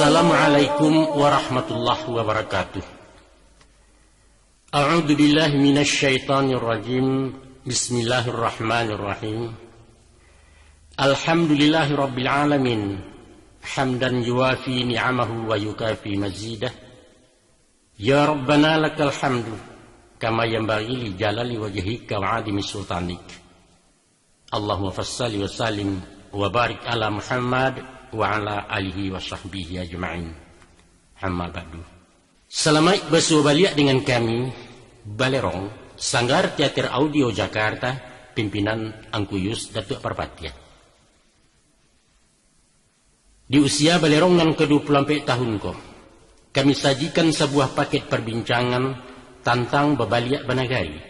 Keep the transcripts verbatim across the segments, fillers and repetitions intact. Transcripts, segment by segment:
Assalamualaikum warahmatullahi wabarakatuh. A'udzu billahi minasy syaithanir rajim. Bismillahirrahmanirrahim. Alhamdulillahi rabbil alamin. Hamdan yuwafi ni'amahu wa yukafi mazidah. Ya Rabbana lakal hamdu, kama yanbaghi li jalali wajhika wa 'azimi sultanik. Allahumma fassalli wa sallim wa barik ala Muhammad wa ala alihi wa sahbihi ajma'in. Amma ba'du. Salamaik basuo baliak dengan kami, Balerong, Sanggar Teater Audio Jakarta, pimpinan Angku Yus Datuak Parpatiah. Di usia Balerong nan ka dua puluh ampek tahun ko, kami sajikan sabuah paket parbincangan tantang babaliak banagari,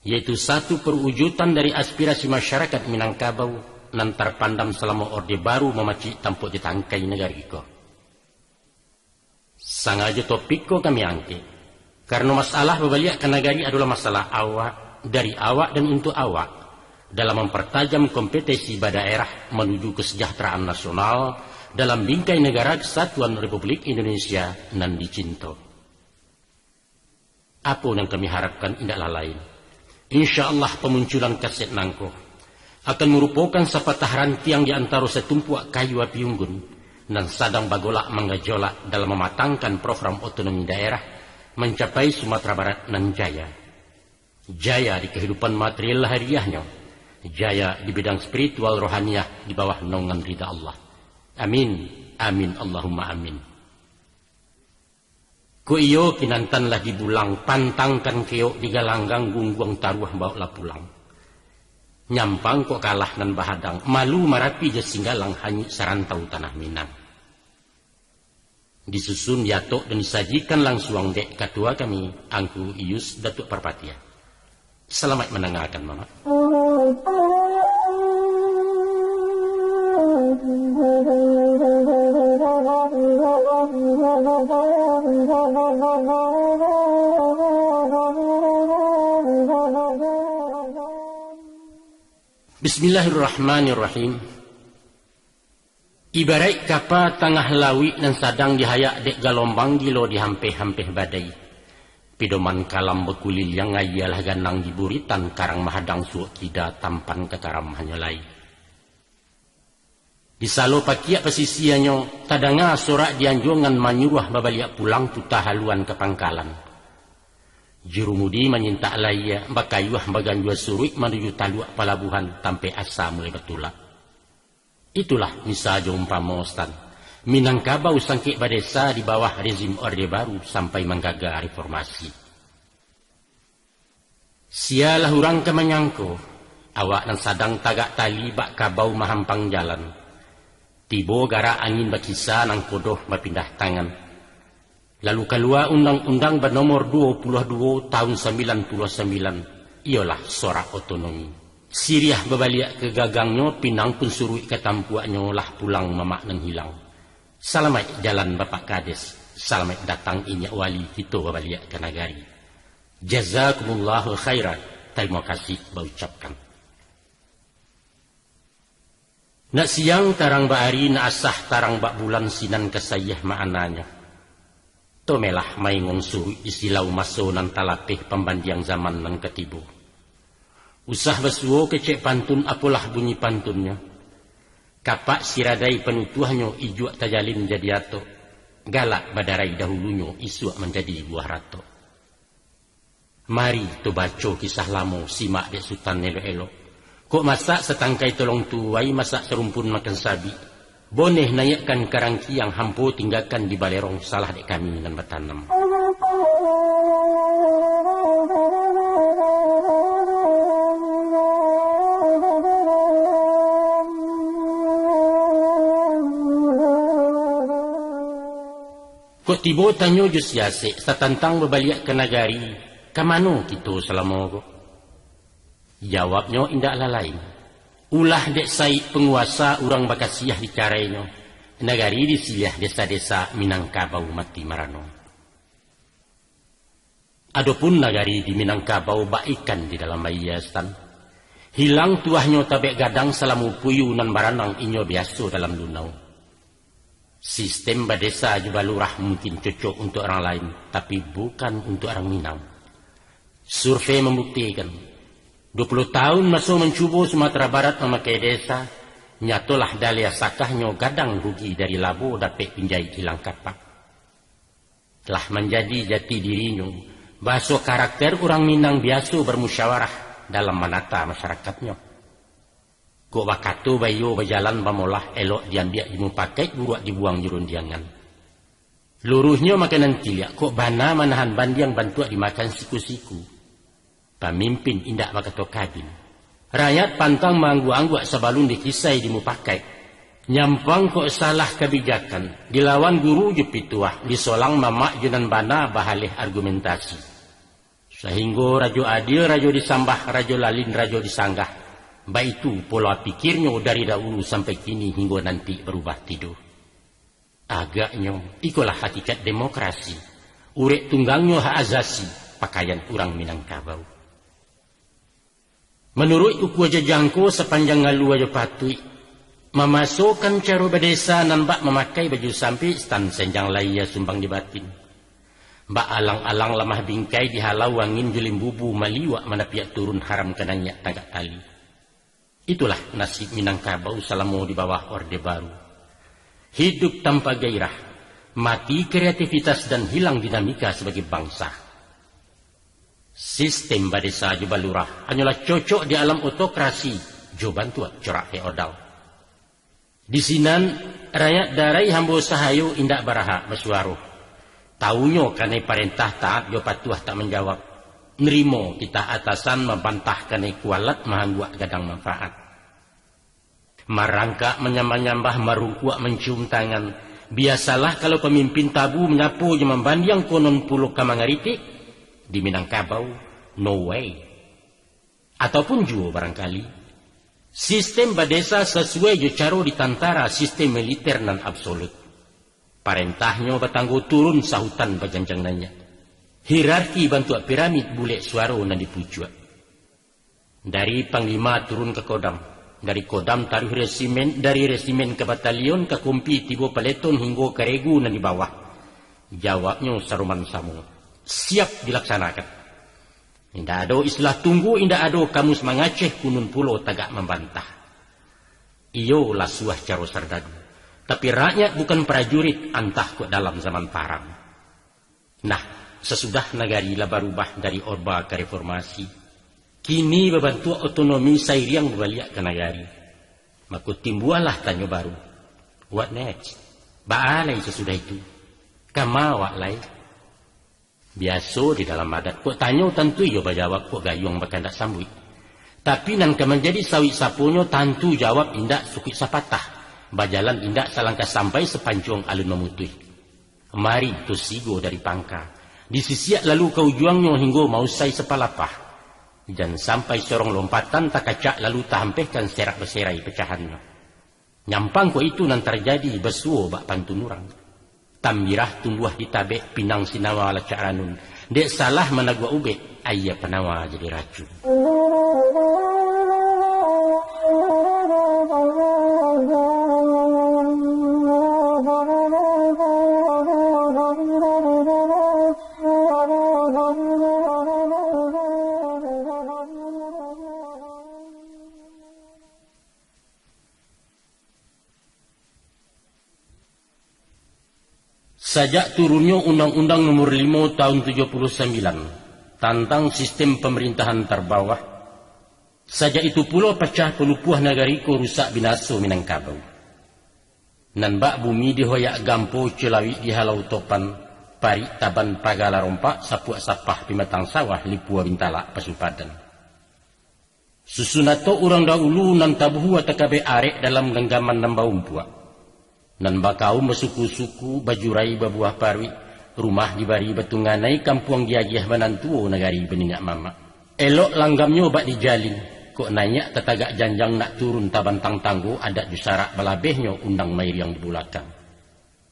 yaitu satu perwujudan dari aspirasi masyarakat Minangkabau nan tarpandam salamo Orde Baru mamacik tampuk di tangkai nagari ko. Sangajo topik ko kami angkek, karano masalah babaliak ka nagari adolah masalah awak, dari awak, dan untuak awak, dalam mampartajam kompetensi badaerah manuju kesejahteraan nasional dalam bingkai negara kesatuan Republik Indonesia nan dicinto. Apo nan kami harapkan indaklah lain. Insya Allah, pamunculan kaset nangko akan marupokan sapatah rantiang di antaro satumpuak kayu api unggun nan sadang bagolak manggajolak dalam mamatangkan program otonomi daerah mancapai Sumatera Barat nan jaya. Jaya di kahidupan material lahiriahnyo, jaya di bidang spiritual rohaniah di bawah naungan rida Allah. Amin, amin, Allahumma amin. Kok iyo kinantan lah dibulang, pantangkan keok digalanggang, gungguang taruah bawoklah pulang. Nyampang kok kalah nan bahadang, malu Marapi jo Singgalang, hanyuik sarantau tanah Minang. Disusun, diatok, dan disajikan langsuang dek Katua kami, Angku Iyus Datuak Parpatiah. Salamaik mandangakan, Mamak. Bismillahirrahmanirrahim. Ibaraik kapa tangah lauik nan sadang dihayak dek galombang gilo dihampeh-hampeh badai. Pidoman kalam bakuliliang, aia lah ganang di buritan, karang mahadang suok kida, tampan ka karam hanyo lai. Di salo pakiak pasisianyo, tadanga sorak di anjuangan manyuruah babaliak pulang, tuta haluan ka pangkalan. Jurumudi manyintak layia, bakayuah baganjua suruik manuju taluak palabuhan, tampek asa mulai batulak. Itulah misa jo umpamo, Stan. Minangkabau sangkek badesa di bawah rezim Orde Baru sampai manggaga reformasi. Sialah urang ka manyangko, awak nan sadang tagak tali bak kabau mahampang jalan. Tibo garak angin bakisa, nangkodoh bapindah tangan. Lalu kalua Undang-Undang banomor duo puluah duo tahun sambilan puluah sambilan, iyolah sorak otonomi. Siriah babaliak ka gagangnyo, pinang pun suruik ka tampuaknyo, lah pulang mamak nan hilang. Salamaik jalan Bapak Kades, salamaik datang Inyiak Wali, kito babaliak ka nagari. Jazakumullahu khairan, tarimo kasih baucapkan. Nak siang tarang bak ari, nak asah tarang bak bulan, sinan ka saiah maknanyo. Tomelah maingong suruik di silau maso nan talapeh, pambandiang zaman nan ka tibo. Usah basuo kecek pantun, apolah bunyi pantunnyo. Kapak siradai panutuahnyo, ijuak tajalin jadi atok. Galak badarai dahulunyo, isuak manjadi buah ratok. Mari, to baco kisah lamo, simak dek Sutan elok-elok. Kok masak satangkai tolong tuai, masak sarumpun makan sabik. Boneh naiakkan ka rangkiang, hampo tinggakan di balerong, salah dek kami nan batanam. Kok tibo tanyo jo si Asek satantang babaliak ka nagari, ka mano kito salamo ko? Jawabnyo indak lah lain. Ulah dek saik panguasa urang bakasiah dicarainyo, nagari disiliah desa-desa Minangkabau mati marano. Adopun nagari di Minangkabau bak ikan di dalam aia, Stan. Hilang tuahnyo tabek gadang, salamo puyu nan baranang inyo biaso dalam dunau. Sistem badesa jo balurah mungkin cocok untuak urang lain, tapi bukan untuak urang Minang. Survei mambuktikan, duo puluah tahun maso mancubo Sumatera Barat mamakai desa, nyatolah daliah sakahnyo gadang rugi dari labo dapek pinjai ilang kapak. Lah manjadi jati dirinyo, baso karakter urang Minang biaso bamusyawarah dalam manata masyarakatnyo. Kok bakato baiyo bajalan bamolah, elok diambiak dimupakaik, buruak dibuang jo rundiangan. Luruihnyo makanan ciliak, kok bana manahan bandiang bantuak dimakan siku-siku. Pamimpin indak bakato kadin. Rakyat pantang maangguak-angguak sabalun dikisai dimupakaik. Nyampang kok salah kabijakan, dilawan guru jo pituah, disolang mamak jo nan bana bahaleh argumentasi. Sahinggo rajo adil rajo disambah, rajo lalin rajo disanggah. Baitu pola pikirnyo dari daulu sampai kini hinggo nanti barubah tido. Agaknyo, ikolah hakikat demokrasi. Urek tunggangnyo hak azasi, pakaian urang Minangkabau. Manuruik ukua jajangko sapanjang alua jo patuik, mamasokan caro badesa nan bak mamakai baju sampik, stan senjang layia sumbang di batin. Bak alang-alang lamah bingkai dihalau angin jo limbubu maliuak manapiak turun haram ka naiak tagak tali. Itulah nasib Minangkabau salamo di bawah Orde Baru. Hidup tanpa gairah, mati kreativitas dan hilang dinamika sabagai bangsa. Sistem badesa jo balurah hanyolah cocok di alam otokrasi jo bantuak corak feodal. Di sinan, rakyat darai hambo sahayo indak barahak basuaro. Taunyo kanai parentah taat jo patuah tak manjawab. Nerimo titah atasan mambantah kanai kualat mahangguak gadang manfaat. Marangkak manyambah-nyambah, marungkuak mancium tangan. Biasalah kalau pamimpin tabu manyapo jo mambandiang konon pulo ka mangaritik, di Minangkabau, no way. Ataupun juo barangkali, sistem badesa sasuai jo caro di tantara sistem militer nan absolut. Parentahnyo batanggo turun sahutan bajanjang naiak. Hierarki bantuak piramid bulek suaro nan di pucuak. Dari panglima turun ka kodam, dari kodam taruih resimen, dari resimen ka batalion, ka kompi tibo paleton hinggo ka regu nan di bawah. Jawabnyo saroman samo, siap dilaksanakan. Indak ado istilah tunggu, indak ado kamus mangaceh, kunun pulo tagak mambantah. Iyo lah suah caro sardadu, tapi rakyat bukan prajurit, antah kok dalam zaman parang. Nah, sasudah nagari lah barubah dari orba ka reformasi, kini babantuak otonomi sairiang babaliak ka nagari, mako timbualah tanyo baru, what next? Baa lai sasudah itu? Kama awak lai? Biaso di dalam adat, kok tanyo tantu iyo bajawab, kok gayuang bakandak sambuik. Tapi nan ka manjadi sawik saponyo, tantu jawab indak sukuik sapatah, bajalan indak salangkah sampai, sapancuang alun mamutuih. Mari tosigo dari pangka, disisiak lalu ka ujuangnyo hinggo mausai sapalapah. Jan sampai sorong lompatan takacak lalu tahampehkan serak baserai pacahannyo. Nyampang kok itu nan tarjadi basuo bak pantun urang. Tambirah tumbuah di tabek, pinang sinawa lacak ranun. Dek salah managuak ubek, aia panawa jadi racun. Sajak turunnyo Undang-Undang Nomor limo tahun tujuah puluah sambilan tantang sistem pamarintahan tarbawah, sajak itu pulo pacah palupuah nagari ko, rusak binaso Minangkabau. Nan bak bumi dihoyak gampo, culawik dihalau topan, parik taban pagala rompak, sapuak sapah pimatang sawah, lipua bintalak pasu padan. Susunato urang dahulu nan tabuhua takabek arek dalam ganggaman nan baumpuak. Nan bakaum basuku-suku, bajurai babuah paruik, rumah dibari batunganai, kampuang diagiah banan tuo, nagari baniniak mamak. Elok langgamnyo bak dijalin, kok naiak tatagak janjang, nak turun tabantang tanggo, adat jo sarak balabehnyo, undang mairiang di bulakang.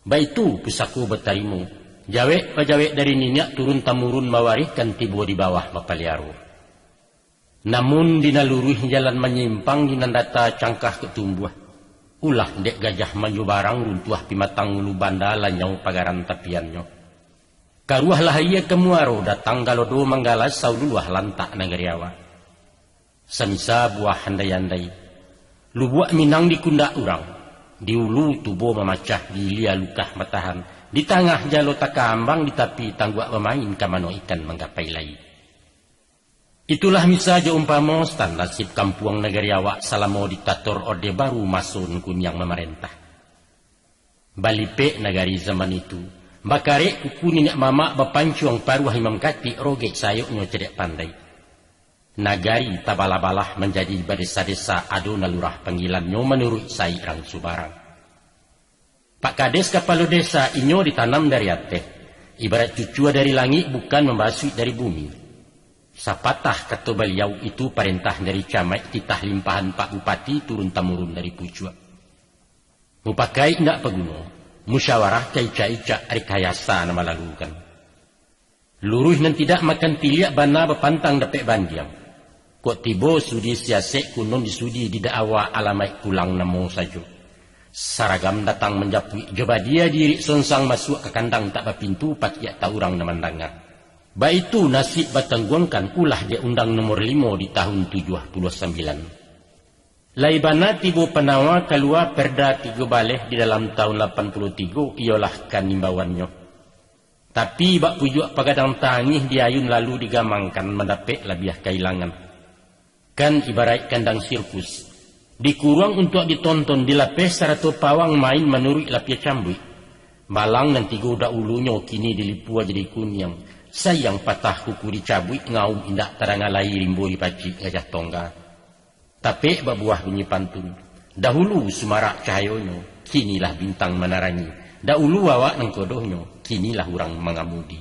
Baitu pusako batarimo, jawek-pajawek dari niniak turun tamurun mawarihkan, tibo di bawah bapaliaro. Namun di nan luruih jalan manyimpang, di nan data cangkah kok tumbuah. Ulah dek gajah manjubarang, runtuah pimatang ulu banda, lanyau pagaran tapiannyo. Karuahlah aia ka muaro, datang galodo manggala, saululuah lantak nagari awak. Samisa buah andai-andai, lubuak Minang di kundak urang, di ulu tubo mamacah, di ilia lukah matahan, di tangah jalo taka ambang, di tapi tangguak bamain, ka mano ikan manggapai lai. Itulah misa jo umpamo, Sutan, nasib kampuang nagari awak salamo ditator Orde Baru maso Nan Kuniang mamarentah. Balipek nagari zaman itu, bakarek kuku niniak mamak, bapancuang paruah Imam Katik, rogek sayoknyo cadiak pandai. Nagari tabalah-balah manjadi badesa-desa, ado nan lurah panggilannyo manuruik saik rang subarang. Pak Kades kapalo desa, inyo ditanam dari ateh, ibarat cucua dari langik, bukan mambasuik dari bumi. Sapatah kato baliau, itu parentah dari camaik, titah limpahan Pak Bupati, turun-tamurun dari pucuak. Mupakai indak paguno, musyawarah ka icak-icak, rekayasa nan malalukan. Luruih nan tidak makan tiliak, bana bapantang dapek bandiang. Kok tibo sudi siasek, kunon disudi didakwa, alamaik pulang namo sajo. Saragam datang manjapuik, jo badia diirik sonsang, masuak ka kandang tak bapintu, pakiak tak urang nan mandanga. Baitu nasib batangguangkan, ulah dek Undang Nomor limo di tahun tujuah puluah sambilan. Lai bana tibo panawa, kalua perda tigo baleh di dalam tahun lapan puluah tigo, iyolah kan imbauannyo. Tapi, bak pujuak pagadang tangih, diayun lalu digamangkan, mandapek labiah kailangan. Kan ibaraik kandang sirkus, dikuruang untuak ditonton, dilapeh sarato pawang, main manuruik lapia cambuik. Balang nan tigo dahulunyo, kini dilipua jadi kuniang. Sayang patah kuku dicabuik, ngaum indak tadanga lai, rimbo dipacik gajah tongga. Tapek babuah bunyi pantun, dahulu sumarak cahayonyo, kinilah bintang manarangi. Dahulu awak nan kodohnyo, kinilah urang mangamudi.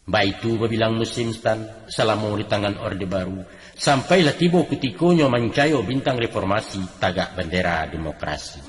Baitu babilang musim, Sutan, salamo di tangan Orde Baru, sampailah tibo kutikonyo, mancayo bintang reformasi, tagak bandera demokrasi.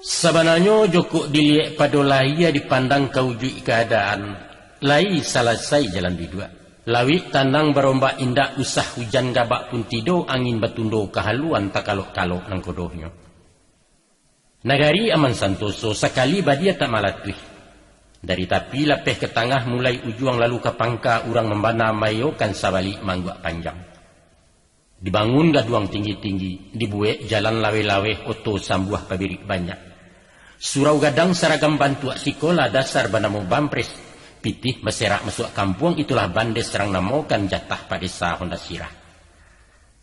Sabananyo, jokok diliek pado lahia, dipandang ka ujuik kaadaan, lai salasai jalan biduak. Lawik tanang barombak, indak usah ujan gabak pun tido, angin batundo ka haluan, takalok-kalok nan kodohnyo. Nagari aman santoso, sakali badia tak malatuih. Dari tapi lapeh ka tangah, mulai ujuang lalu ka pangka, urang mambana maiyokan, sabalik maangguak panjang. Dibangun gaduang tinggi-tinggi, dibuek jalan laweh-laweh, oto sambuah pabirik banyak. Surau gadang saragam bantuak, sikola dasar banamo Bampres, pitih baserak masuak kampuang, itulah Bandes rang namokan, jatah padesa Honda Sirah.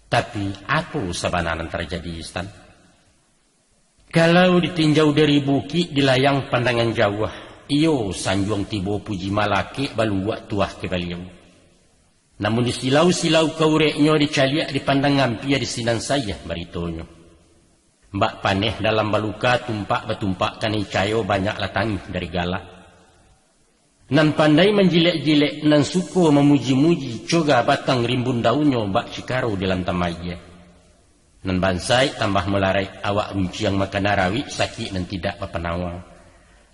Tapi, apo sabana nan tarjadi, Sutan? Kalau ditinjau dari bukik, dilayang pandangan jauah, iyo, sanjuang tibo puji malakek, baluak tuah ka baliau. Namun disilau-silau kaureknyo, dicaliak dipandang ampia, di sinan saiyah baritonyo. Bak paneh dalam baluka, tumpak batumpak kanai cayo, banyaklah tangih dari galak. Nan pandai manjilek-jilek, nan suko mamuji-muji, coga batang rimbun daunnyo, bak cikaro di lantam aia. Nan bansaik tambah malaraik, awak runciang makana rawik, sakik nan tidak bapanawa.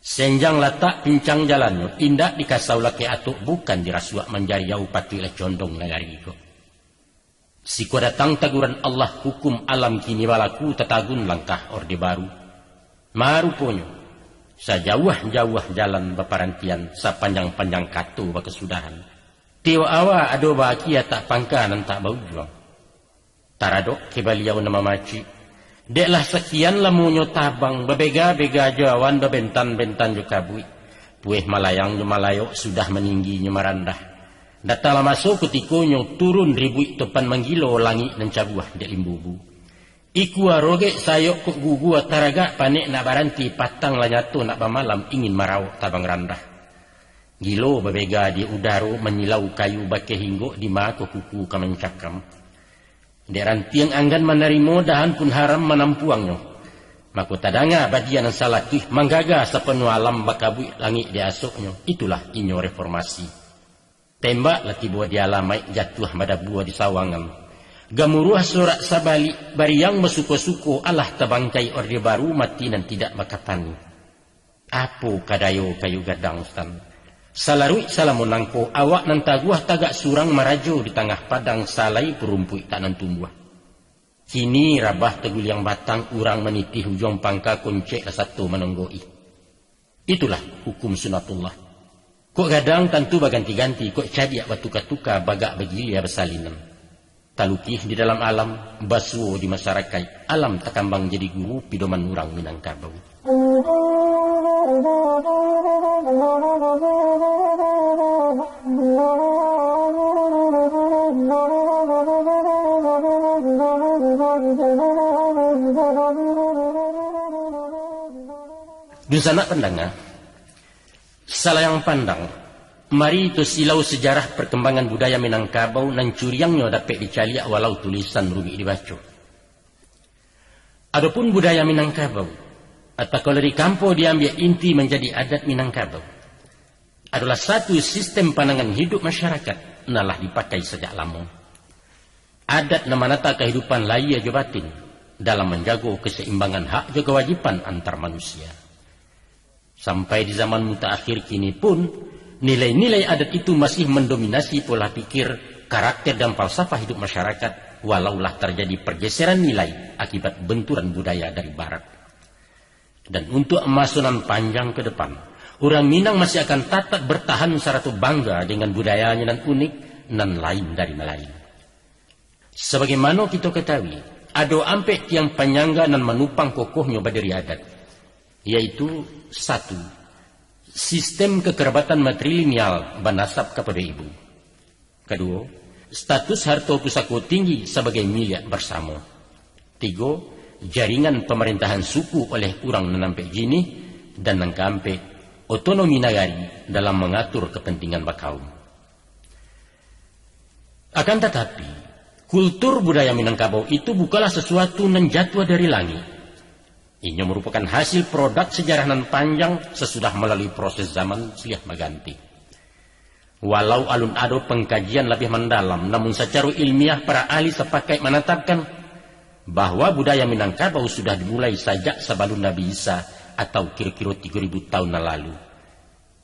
Senjang latak pincang jalannyo, indak dikasau lakek atok, bukan dirasuak manjariau, patuiklah condong nagari ko. Sikua datang taguran Allah, hukum alam kini balaku, tatagun langkah Orde Baru. Maruponyo, sajauah-jauah jalan baparantian, sapanjang-panjang kato bakasudahan. Tiok awa ado baakia, tak pangka nan tak baujuang. Taradok ka baliau nan mamacik, dek lah sakian lamonyo tabang, babega-bega jo awan, babentan-bentan jo kabuik. Pueh malayang jo malayok, sudah maninggi nyo marandah. Datanglah maso kutikonyo, turun ribuik topan manggilo, langik nan cabuah dek limbubu. Ikua rogek sayok kok gugua, taragak panek nak baranti, patang lah nyato nak bamalam, ingin marawok tabang randah. Gilo babega di udaro, manyilau kayu bakeh inggok, di ma ko kuku ka mancakam. Dek rantiang anggan manarimo, dahan pun haram manampuangnyo. Mako tadanga badia nan salatuih, manggaga sapanuah alam, bakabuik langik di asoknyo, itulah inyo reformasi. Tembak lah tibo di alamaik, jatuah madabua di sawangan. Gamuruah sorak sabalik, bariang basuko-suko, alah tabangkai Orde Baru, mati nan tidak bakapani. Apo ka dayo kayu gadang, Sutan? Salaruik salamo nangko, awak nan taguah tagak surang, marajo di tangah padang, salai pun rumpuik tak nan tumbuah. Kini rabah taguliang batang, urang manitih ujuang pangka, koncek lah sato manonggok-i. Itulah hukum sunatullah. Kok gadang tantu baganti-ganti, kok cadiak batuka-tuka, bagak bagilia basalinan. Talukih di dalam alam, basuo di masyarakaik, alam takambang jadi guru, pidoman urang Minangkabau. Dunsanak pandanga, salayang pandang, mari tu silau sejarah perkembangan budaya Minangkabau nan curiangnyo dapek dicaliak walau tulisan rumik dibaco. Adopun budaya Minangkabau, atau kalau di kampo diambiak inti manjadi adat Minangkabau, adalah satu sistem pandangan hidup masyarakat nan lah dipakai sajak lamo. Adat nan manata kahidupan lahia jo batin dalam manjago kasaimbangan hak jo kawajiban antar manusia. Sampai di zaman mutaakhir kini pun, nilai-nilai adat itu masih mandominasi pola pikir, karakter, dan falsafah hidup masyarakat, walau lah tarjadi pargeseran nilai akibat benturan budaya dari Barat. Dan untuak maso nan panjang ka depan, urang Minang masih akan tatap bartahan sarato bangga dengan budayanyo nan unik, nan lain dari nan lain. Sabagaimano kito katahui, ado ampek tiang panyangga nan manupang kokohnyo badiri adat, yaitu, satu, sistem kakarabatan matrilineal banasab kapado ibu. Kaduo, status harto pusako tinggi sabagai miliak barsamo. Tigo, jaringan pamarintahan suku oleh urang nan ampek jinih. Dan nan kaampek, otonomi nagari dalam mangatur kapantingan bakaum. Akan tatapi, kultur budaya Minangkabau itu bukanlah sasuatu nan jatuah dari langik. Inyo marupokan hasil produk sajarah nan panjang sasudah malalui proses zaman silih baganti. Walau alun ado pangkajian labiah mandalam, namun sacaro ilmiah para ahli sapakaik manatapkan bahwa budaya Minangkabau sudah dimulai sajak sabalun Nabi Isa atau kiro-kiro tigo ribu taun nan lalu.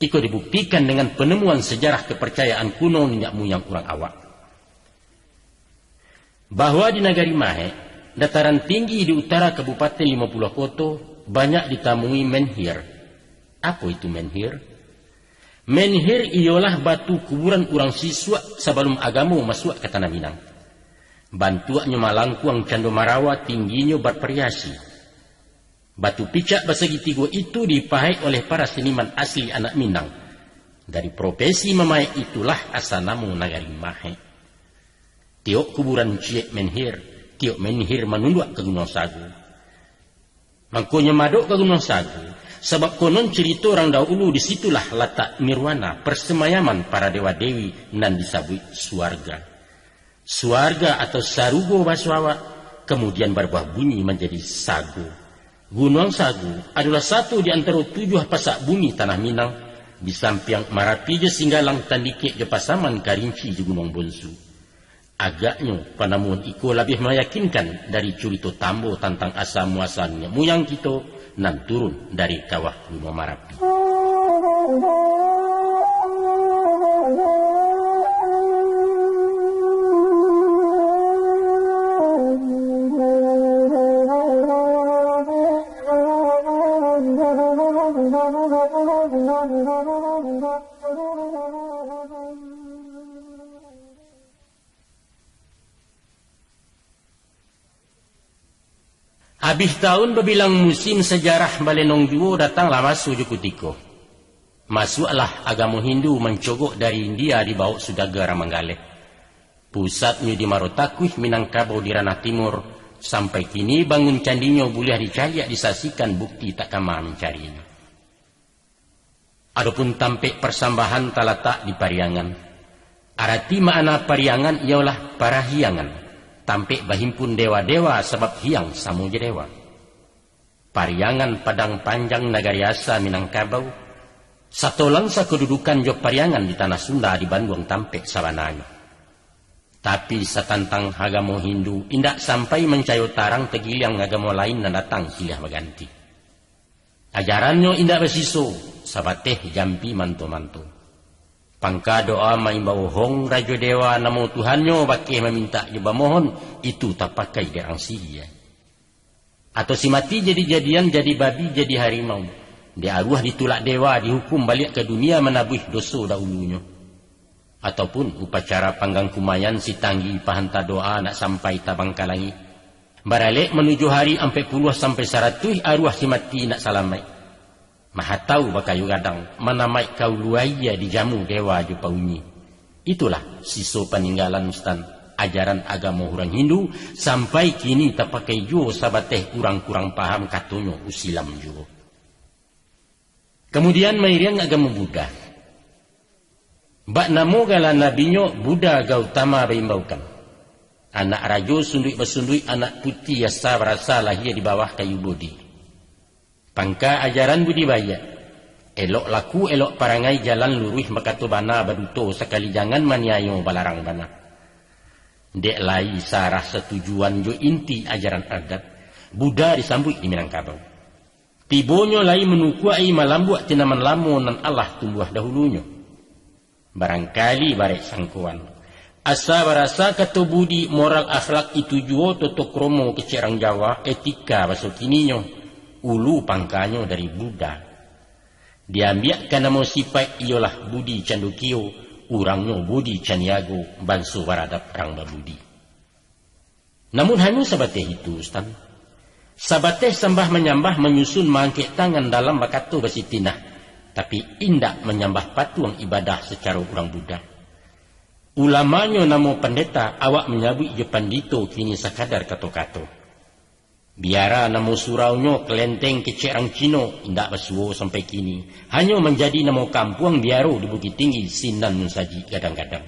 Iko dibuktikan dengan panemuan sajarah kaparcayaan kuno niniak muyang urang awak, bahwa di Nagari Mahek, dataran tinggi di utara Kabupaten Limo Puluah Koto, banyak ditamui menhir. Apo itu menhir? Menhir iyolah batu kuburan urang sisuak sabalun agamo masuak ka Tanah Minang. Bantuaknyo malangkuang cando marawa, tingginyo barvariasi. Batu picak basagi tigo itu dipaek oleh para seniman asli anak Minang. Dari profesi mamaek itulah asa namo Nagari Mahek. Tiok kuburan ciek menhir, tiok menhir manunduak ka Gunuang Sago. Mangkonyo madok ka Gunuang Sago, sabab konon cirito urang dahulu di situlah latak nirwana, parsamayaman para dewa-dewi nan disabuik suarga. Suarga atau sarugo baso awak, kamudian baruah bunyi manjadi sago. Gunuang Sago adolah sato di antaro tujuah pasak bumi Tanah Minang, di sampiang Marapi jo Singgalang, tandikek jo Pasaman, Karinci jo Gunuang Bonsu. Agaknyo, panamuan iko labiah mayakinkan dari curito tambo tantang asa muaso niniak muyang kito nan turun dari kawah Gunuang Marapi. Abih taun babilang musim, sajarah balenong juo, datanglah maso jo kutiko. Masuaklah agamo Hindu mancogok dari India, dibawok Sudaga Ramanggaleh. Pusatnyo di Maro Takuih, Minangkabau di ranah timur, sampai kini bangun candinyo buliah dicaliak, disasikan, bukti tak kama mancarinyo. Adopun tampek parsambahan talatak di Pariangan. Arati makna Pariangan iyolah parahiangan, tampek bahimpun dewa-dewa, sabab hiang samo jo dewa. Pariangan Padang Panjang, nagari asa Minangkabau, satolang sakadudukan jo Pariangan di Tanah Sunda, di Banduang tampek sabananyo. Tapi satantang agamo Hindu, indak sampai mancayo tarang, tagiliang agamo lain nan datang silih baganti. Ajarannyo indak basiso, sabateh jampi manto-manto. Pangka doa maimbau hong rajo dewa, namo Tuhannyo bakeh mamintak jo bamohon, itu tapakai dek rang sihia. Atau si mati jadi-jadian, jadi babi, jadi harimau. Dek aruah ditulak dewa, dihukum baliak ka dunia manabuih doso dahulunyo. Ataupun upacara panggang kumayan si tanggi pahanta doa nak sampai tabang ka langik. Baralek manuju hari ampek puluah sampai saratuih aruah si mati nak salamaik. Mahatau bakayu gadang, manamaik ka ulu aia dijamu dewa jo paunyi. Itulah siso paninggalan Ustaz, ajaran agamo urang Hindu, sampai kini tapakai juo sabateh urang kurang paham katonyo usilam juo. Kamudian mairiang agamo Buddha. Bak namo gala nabinyo Buddha Gautama baimbaukan. Anak rajo sunduik basunduik, anak puti asa barasa lahia di bawah kayu Bodhi. Pangka ajaran budi baiak. Elok laku, elok parangai, jalan luruih, bakato bana, baduto sakali, jangan maniayo, balarang bana. Dek lai sarah satujuan jo inti ajaran adat, Buddha disambuik di Minangkabau. Tibonyo lai manukuak-i, malambuak tanaman lamo nan alah tumbuah dahulunyo. Barangkali barek sangkoan. Asa barasa kato budi, moral akhlak, itu juo toto kromo kecek rang Jawa, etika baso kininyo, ulu pangkanyo dari Buddha. Diambiakkan namo sipaik iyolah Budi Candokio, urangnyo Budi Caniago, banso baradab rang babudi. Namun hanyo sabateh itu, Ustaz. Sabateh sambah manyambah, manyusun maangkek tangan dalam bakato basitinah, tapi indak manyambah patuang ibadah sacaro urang Buddha. Ulamanyo namo pandeta, awak manyabuik jo pandito kini sakadar kato-kato. Biara namo suraunyo kalenteng kecek rang Cino, indak basuo sampai kini, hanyo manjadi namo kampuang biaro di Bukittinggi, sinan munsajik gadang-gadang.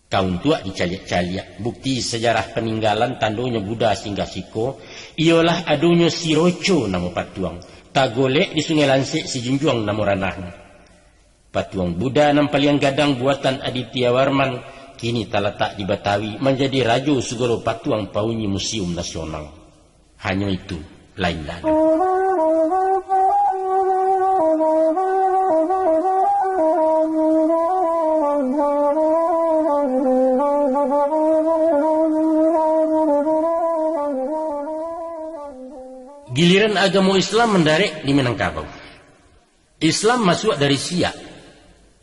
Ka untuak dicaliak-caliak, bukti sajarah paninggalan tandonyo Buddha singgah siko, iyolah adonyo si Roco namo patuang, tagolek di Sungai Lansek, si Junjuang namo ranahnyo. Patuang Buddha nan paliang gadang buatan Adityawarman, kini talatak di Batawi, manjadi rajo sagalo patuang, paunyi museum nasional. Hanyo itu, lain ndak ado. Giliran agamo Islam mandarek di Minangkabau. Islam masuak dari Siak.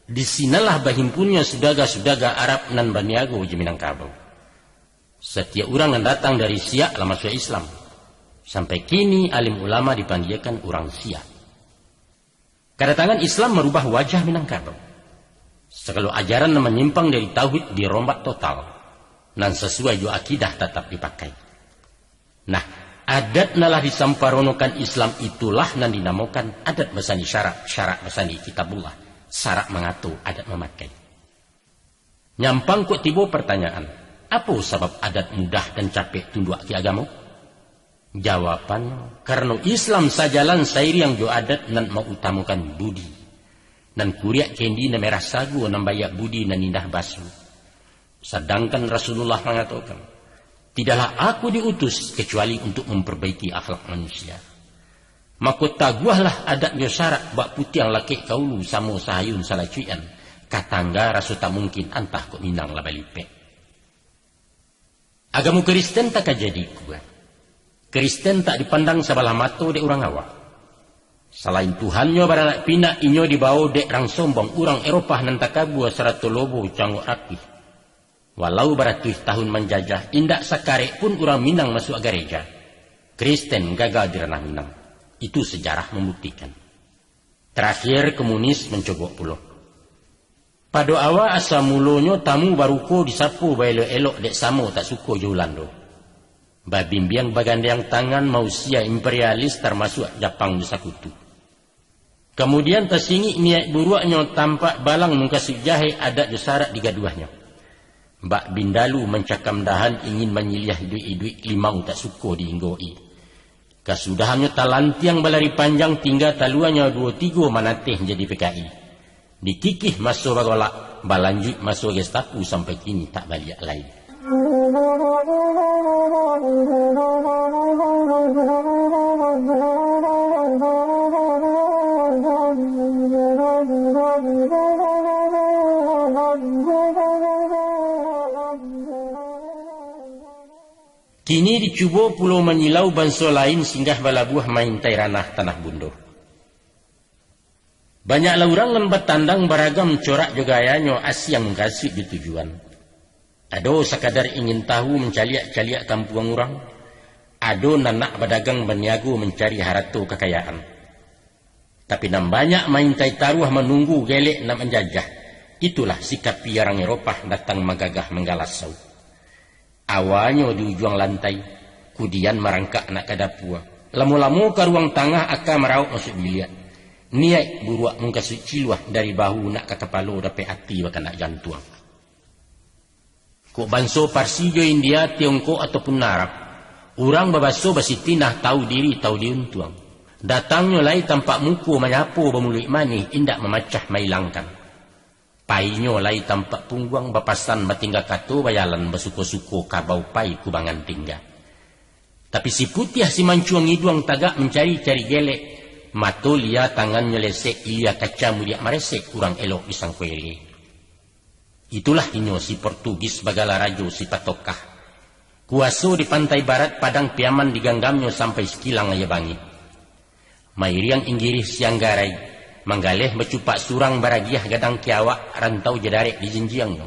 Di sinanlah bahimpunnya sudaga-sudaga Arab nan baniago jo Minangkabau. Satiap urang nan datang dari Siak lah masuak Islam. Sampai kini alim ulama dipanggiakan urang Siak. Kadatangan Islam marubah wajah Minangkabau. Sagalo ajaran nan manyimpang dari tauhid dirombak total, nan sasuai jo akidah tatap dipakai. Nah, adat nan lah disamparonokan Islam itulah nan dinamokan adat basandi syarak, syarak basandi Kitabullah, syarak mangato, adat mamakai. Nyampang kok tibo partanyaan, apo sabab adat mudah dan capek tunduak ka agamo? Jawabannyo, karano Islam sajalan sairiang jo adat nan mautamakan budi, nan kuriak kendi nan merah sago, nan baiak budi nan indah baso. Sadangkan Rasulullah mangatokan, "Tidaklah aku diutus kecuali untuk memperbaiki akhlak manusia." Mako, taguahlah adat jo syarak, bak putiang lakek ka ulu, samo sahayun salacuikan, ka tangga raso tak mungkin, antah kok Minang lah balipek. Agamo Kristen tak ka jadi kua. Kristen tak dipandang sabalah mato dek urang awak. Salain Tuhannyo baranak pinak, inyo dibawo dek rang sombong, urang Eropah nan takabua sarato lobo cangok rapih. Walau baratuih tahun manjajah, indak sakarek pun urang Minang masuak gareja. Kristen gaga di ranah Minang. Itu sejarah mambuktikan. Tarakhir, komunis mancogok pulo. Pado awa asa mulonyo tamu baruko disapo baelok-elok dek samo tak suko jo Ulando. Babimbiang bagandeang tangan mausia imperialis, tarmasuak Japang jo sakutu. Kamudian, tasingik niaik buruaknyo, tampak balang mukasuik jahek, adat jo sarak digaduahnyo. Bak bindalu mancakam dahan, ingin manyiliah iduik-iduik, limau tak suko diinggoki. Kasudahannyo talantiang balari panjang, tingga taluanyo duo tigo manateh jadi P K I. Dikikih maso bagolak, Balanjuik maso Gestapo sampai kini tak baliak lai. Kini dicubo pulo manyilau banso lain singgah balabuah maintai ranah tanah bundo. Banyaklah urang nan batandang baragam corak jo gayanyo asiang mukasuik jo tujuan. Ado sakadar ingin tahu mancaliak-caliak kampuang urang, ado nan nak badagang baniago mancari harato kakayaan. Tapi nan banyak maintai taruah manunggu gelek nak manjajah, itulah si kapiarang Eropah datang magagah manggalasau. Awalnyo di ujuang lantai, kudian marangkak nak ka dapua. Lamo-lamo ka ruang tangah aka marauk masuak biliak. Niaik buruak mukasuik ciluah dari bahu nak ka kapalo dapek ati bakanak jantuang. Kok banso Parsi jo India, Tiongkok ataupun Arab, urang babaso basitinah tahu diri tahu diuntuang. Datangnyo lai tampak muko manyapo bamuluik manih indak mamacah mailangkan. Painyo lai tampak pungguang bapasan batingga kato bajalan basuko-suko kabau pai kubangan tingga. Tapi si putiah si mancuang iduang tagak mancari-cari gelek, mato lia tangannyo lesek ilia kaca mudiak maresek urang elok disangko ele. Itulah inyo si Portugis bagala rajo si patokah. Kuaso di pantai barat Padang Piaman diganggamnyo sampai sakilang aia bangih. Mairiang Inggirih siang garai, manggaleh bacupak surang baragiah gadang kiawak rantau jadarek di jinjiangnyo.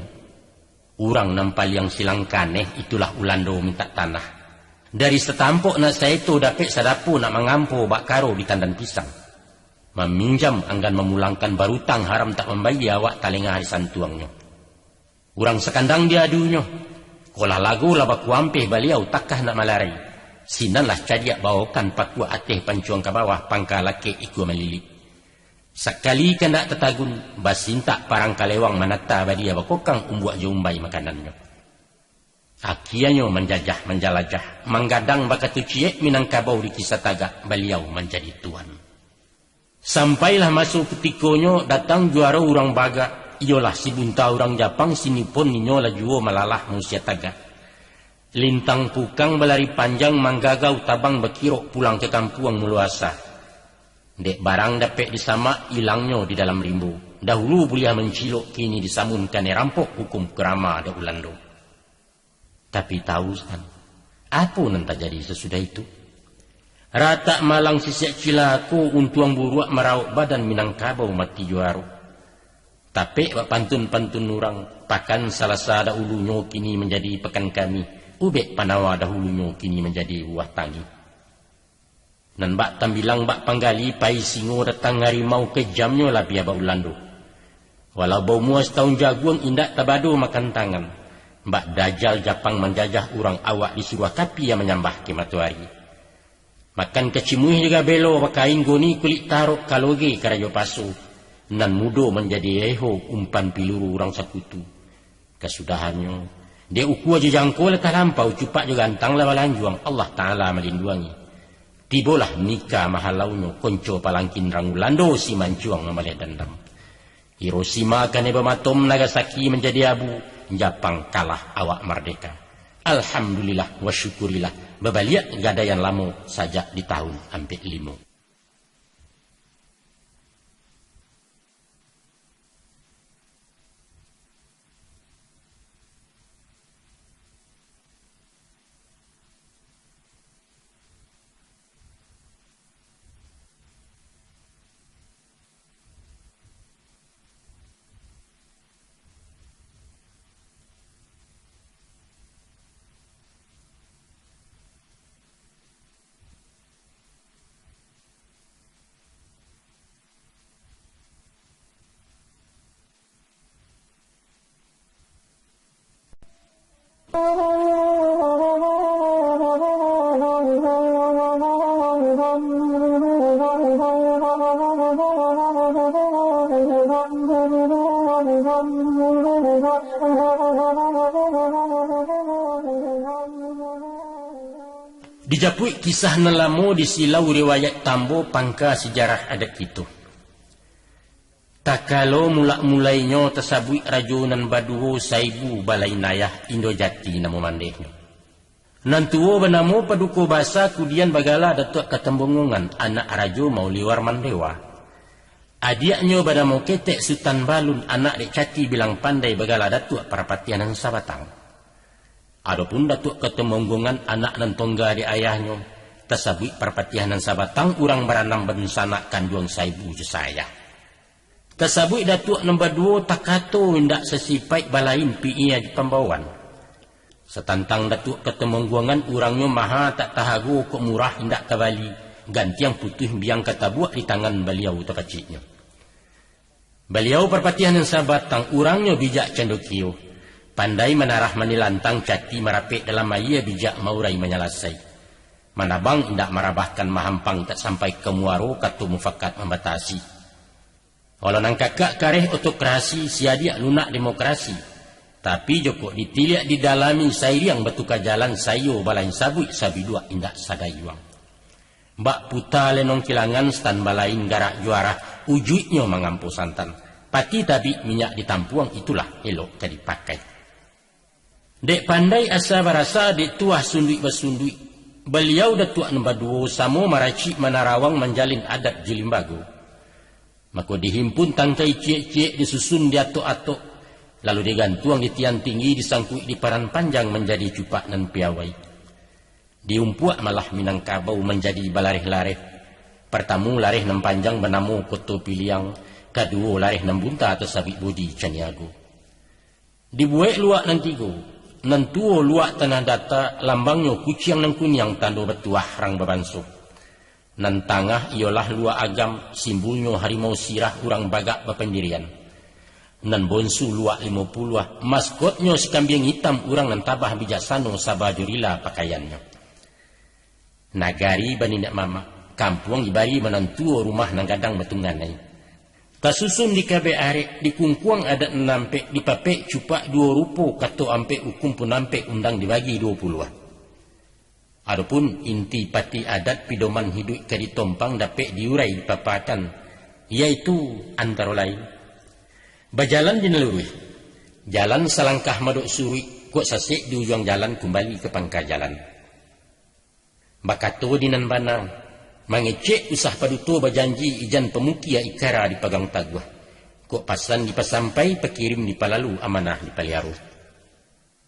Urang nan paliang silang kaneh itulah Ulando mintak tanah. Dari satampok nak saeto dapek sadapo nak mangampo bak karo di tandan pisang. Maminjam anggan mamulangkan barutang haram tak mambayia awak talengah di santuangnyo. Urang sakandang diadunyo. Kok lah lago lah bakuampeh baliau takah nak malarai. Sinan lah cadiak baokan pakuak ateh pancuang ka bawah pangka lakek ikua malilik. Sakali kandak tatagun, basintak parang kalewang manata badia bakokang umbuak jo umbai makanannyo. Akianyo manjajah manjalajah, manggadang bakatu ciek Minangkabau di kisah tagak baliau manjadi tuan. Sampailah maso kutikonyo datang juaro urang bagak, iyolah si bunta urang Japang si Nippon inyo lah juo malalah mausia tagak. Lintang pukang balari panjang manggagau tabang bakirok pulang ka kampuang mulo asa. Dek barang dapek disamak ilangnyo di dalam rimbo. Dahulu buliah mancilok kini disamun kanai rampok hukum karama dek Ulando. Tapi tahu kan, apo nan tajadi sasudah itu? Ratak malang sisiak cilako untuang buruak marawok badan Minangkabau mati juaro. Tapek bak pantun-pantun urang, pakan Salasa dahulunyo kini manjadi pakan kami, ubek Panawa dahulunyo kini manjadi buah tangih. Nan bak tambilang bak panggali pai singo datang harimau kejamnyo labiah bak Ulando. Walau baumua satahun jaguang indak tabado makan tangan. Bak dajal Japang manjajah urang awak disuruah kapia manyambah ka matoari. Makan kacimuih jo gabelo bakain goni kulik tarok kaloge karajo paso. Nan mudo manjadi eho umpan piluru urang sakutu. Kasudahannyo, dek ukua jo jangko lah talampau, cupak jo gantang lah balanjuang, Allah Ta'ala malinduangi. Tibolah nika mahalaunyo, konco palangkin rang Ulando si mancuang mamaleh dandam. Hiroshima kanai bamatom, Nagasaki manjadi abu, Japang kalah awak mardeka. Alhamdulillah wa syukurilah, babaliak gadaian lamo sajak di tahun ampek limo. Dijapuik kisah nan lamo, disilau riwayat tambo, pangka sijarah adat kito. Takalo mulak-mulainyo tasabuik rajo nan baduo saibu balain ayah, Indo Jati namo mandehnyo. Nan tuo banamo Paduko Basa, kudian bagala Datuak Katembonggongan, anak Rajo Mauliwar Mandewa. Adiaknyo banamo Ketek Sutan Balun, anak dek Cati Bilang Pandai, bagala Datuak Parpatiah Nan Sabatang. Adopun Datuak Katembonggongan, anak nan tongga dek ayahnyo, tasabuik Parpatiah Nan Sabatang, urang baranam badunsanak, kanduang saibu jo saayah. Tasabuik Datuak nan baduo takato indak sasipaik balain piia di pambawaan. Satantang Datuak Katembonggongan, urangnyo maha tak tahago, kok murah indak tabali, gantiang putuih biang katabuak di tangan baliau tapaciknyo. Baliau Parpatiah Nan Sabatang, urangnyo bijak candokio, pandai manarah manilantang, cati marapek dalam aia, bijak maurai manyalasai. Manabang indak marabahkan, mahampang tak sampai ka muaro, kato mufakat mambatasi. Walau nan kakak kareh otokrasi, siadiak lunak demokrasi. Tapi jokok ditiliak didalami, sairiang batuka jalan, saiyo balain sabuik, sabiduak indak sadayuang. Bak puta lenong kilangan, stan balain garak juarah, ujuiknyo mangampo santan. Pati tabik minyak ditampuang, itulah elok ka dipakai. Dek pandai asa barasa, dek tuah sunduik basunduik, baliau Datuak nan baduo samo maracik manarawang, manjalin adat jo limbago. Mako dihimpun tangkai ciek-ciek, disusun diatok-atok, lalu digantuang di tian tinggi, disangkuik di paran panjang, manjadi cupak nan piawai. Diumpuak malah Minangkabau, manjadi balareh-lareh. Partamu lareh nan panjang banamo Koto Piliang, kaduo lareh nan bunta tasabuik Bodi Caniago. Dibuek luak nan tigo. Nan tuo luak Tanah Data, lambangnyo kuciang nan kuniang, tando batuah rang babanso. Nan tangah iyolah luak Agam, simbulnyo harimau sirah, urang bagak bapandirian. Nan bonsu luak Limo Puluah, maskotnyo si kambiang itam, urang nan tabah bijaksano, saba jo rila pakaiannyo. Nagari baniniak mamak, kampuang ibari manantuo, rumah nan gadang batungganai. Tasusun di kabek arek, dikungkuang adat nan ampek, dipapek cupak duo rupo, kato ampek, ukum pun ampek, undang dibagi duo puluah. Adopun inti pati adat, pidoman hiduik ka ditompang, dapek diurai dipapakan, yaitu antaro lain, bajalan di nan luruih, jalan salangkah madok suruik, kok sasek di ujuang jalan, kumbali ka pangka jalan. Bakato di nan bana, mangecek usah paduto, bajanji ijan pamukia, ikara dipagang taguah. Kok pasan dipasampai, pakirim dipalalu, amanah dipaliaro.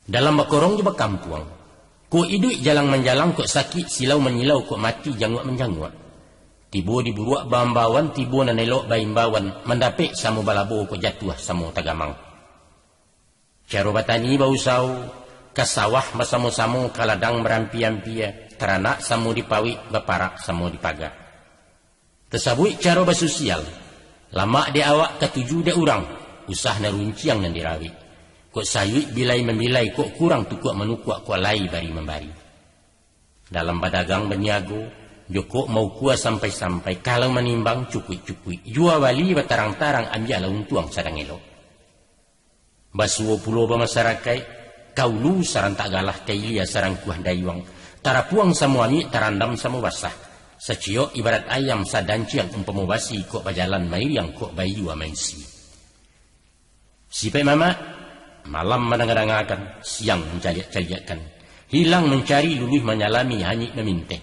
Dalam bakorong jo bakampuang, kok iduik jalang manjalang, kok sakik silau manyilau, kok mati janguak manjanguak. Tibo di buruak baambauan, tibo nan elok baimbauan, mandapek samo balabo, kok jatuah samo tagamang. Caro batani bausao, ka sawah basamo-samo, ka ladang barampia-ampia, taranak samo dipawik, baparak samo dipaga. Tasabuik caro basosial, lamak dek awak, katuju dek urang, usah nan runciang nan dirawik. Kok sayuik bilai mambilai, kok kurang tukuak manukuak, kok lai bari mambari. Dalam badagang baniago, jokok maukua sampai-sampai, kalau manimbang cukuik-cukuik, jua bali batarang-tarang, ambiaklah untuang sadang elok. Basuo pulo bamasarakaik, ka ulu sarantak galah, ka ilia sarangkuah dayuang, tarapuang samo amik, tarandam samo basah, saciok ibarat ayam, sadanciang umpamo basi, kok bajalan mairiang, kok baiyua maisi. Sipaik mamak, malam mandanga-dangakan, siang mancaliak-caliakkan, hilang mancari, luluih manyalami, hanyik maminteh,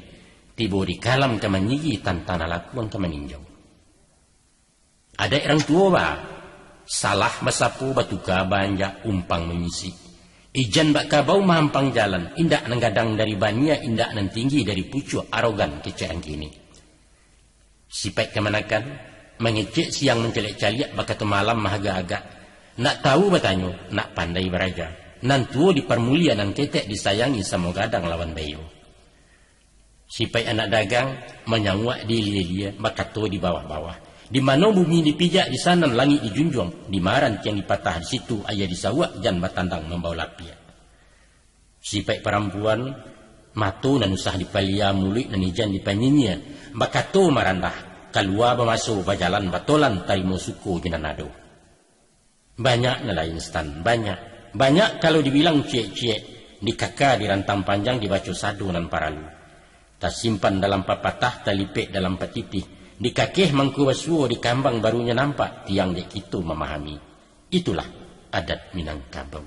tibo di kalam ka manyigi, tantana lakuang ka maninjau. Adaik rang tuo ba, salah basapo, batuka baanjak, umpang mamisik. Ijan bak kabau mahampang jalan, indak nan gadang dari baniah, indak nan tinggi dari pucuak, arogan kecek rang kini. Sipaik kamanakan, mangecek siang mancaliak-caliak, bakato malam maagak-agak. Nak tahu batanyo, nak pandai baraja. Nan tuo diparmulia, nan ketek disayangi, samo gadang lawan baiyo. Sipaik anak dagang, manyauak di ilia-ilia, bakato di bawah-bawah. Di mano bumi dipijak, di sanan langik dijunjuang, di ma rantiang dipatah, di situ aia disauak, jan batandang mambao lapiak. Sipaik parampuan, mato nan usah dipalia, muluik nan ijan dipanyinyia, bakato marandah, kalua bamaso, bajalan batolan, tarimo suko jo nan ado. Banyak nan lain, Stan, banyak. Banyak kalau dibilang ciek-ciek, dikaka di rantang panjang, dibaco sado nan paralu. Tasimpan dalam papatah, talipek dalam patitih, Dikakeh mangko basuo, dikambang barunyo nampak, tiang dek kito mamahami. Itulah adat Minangkabau.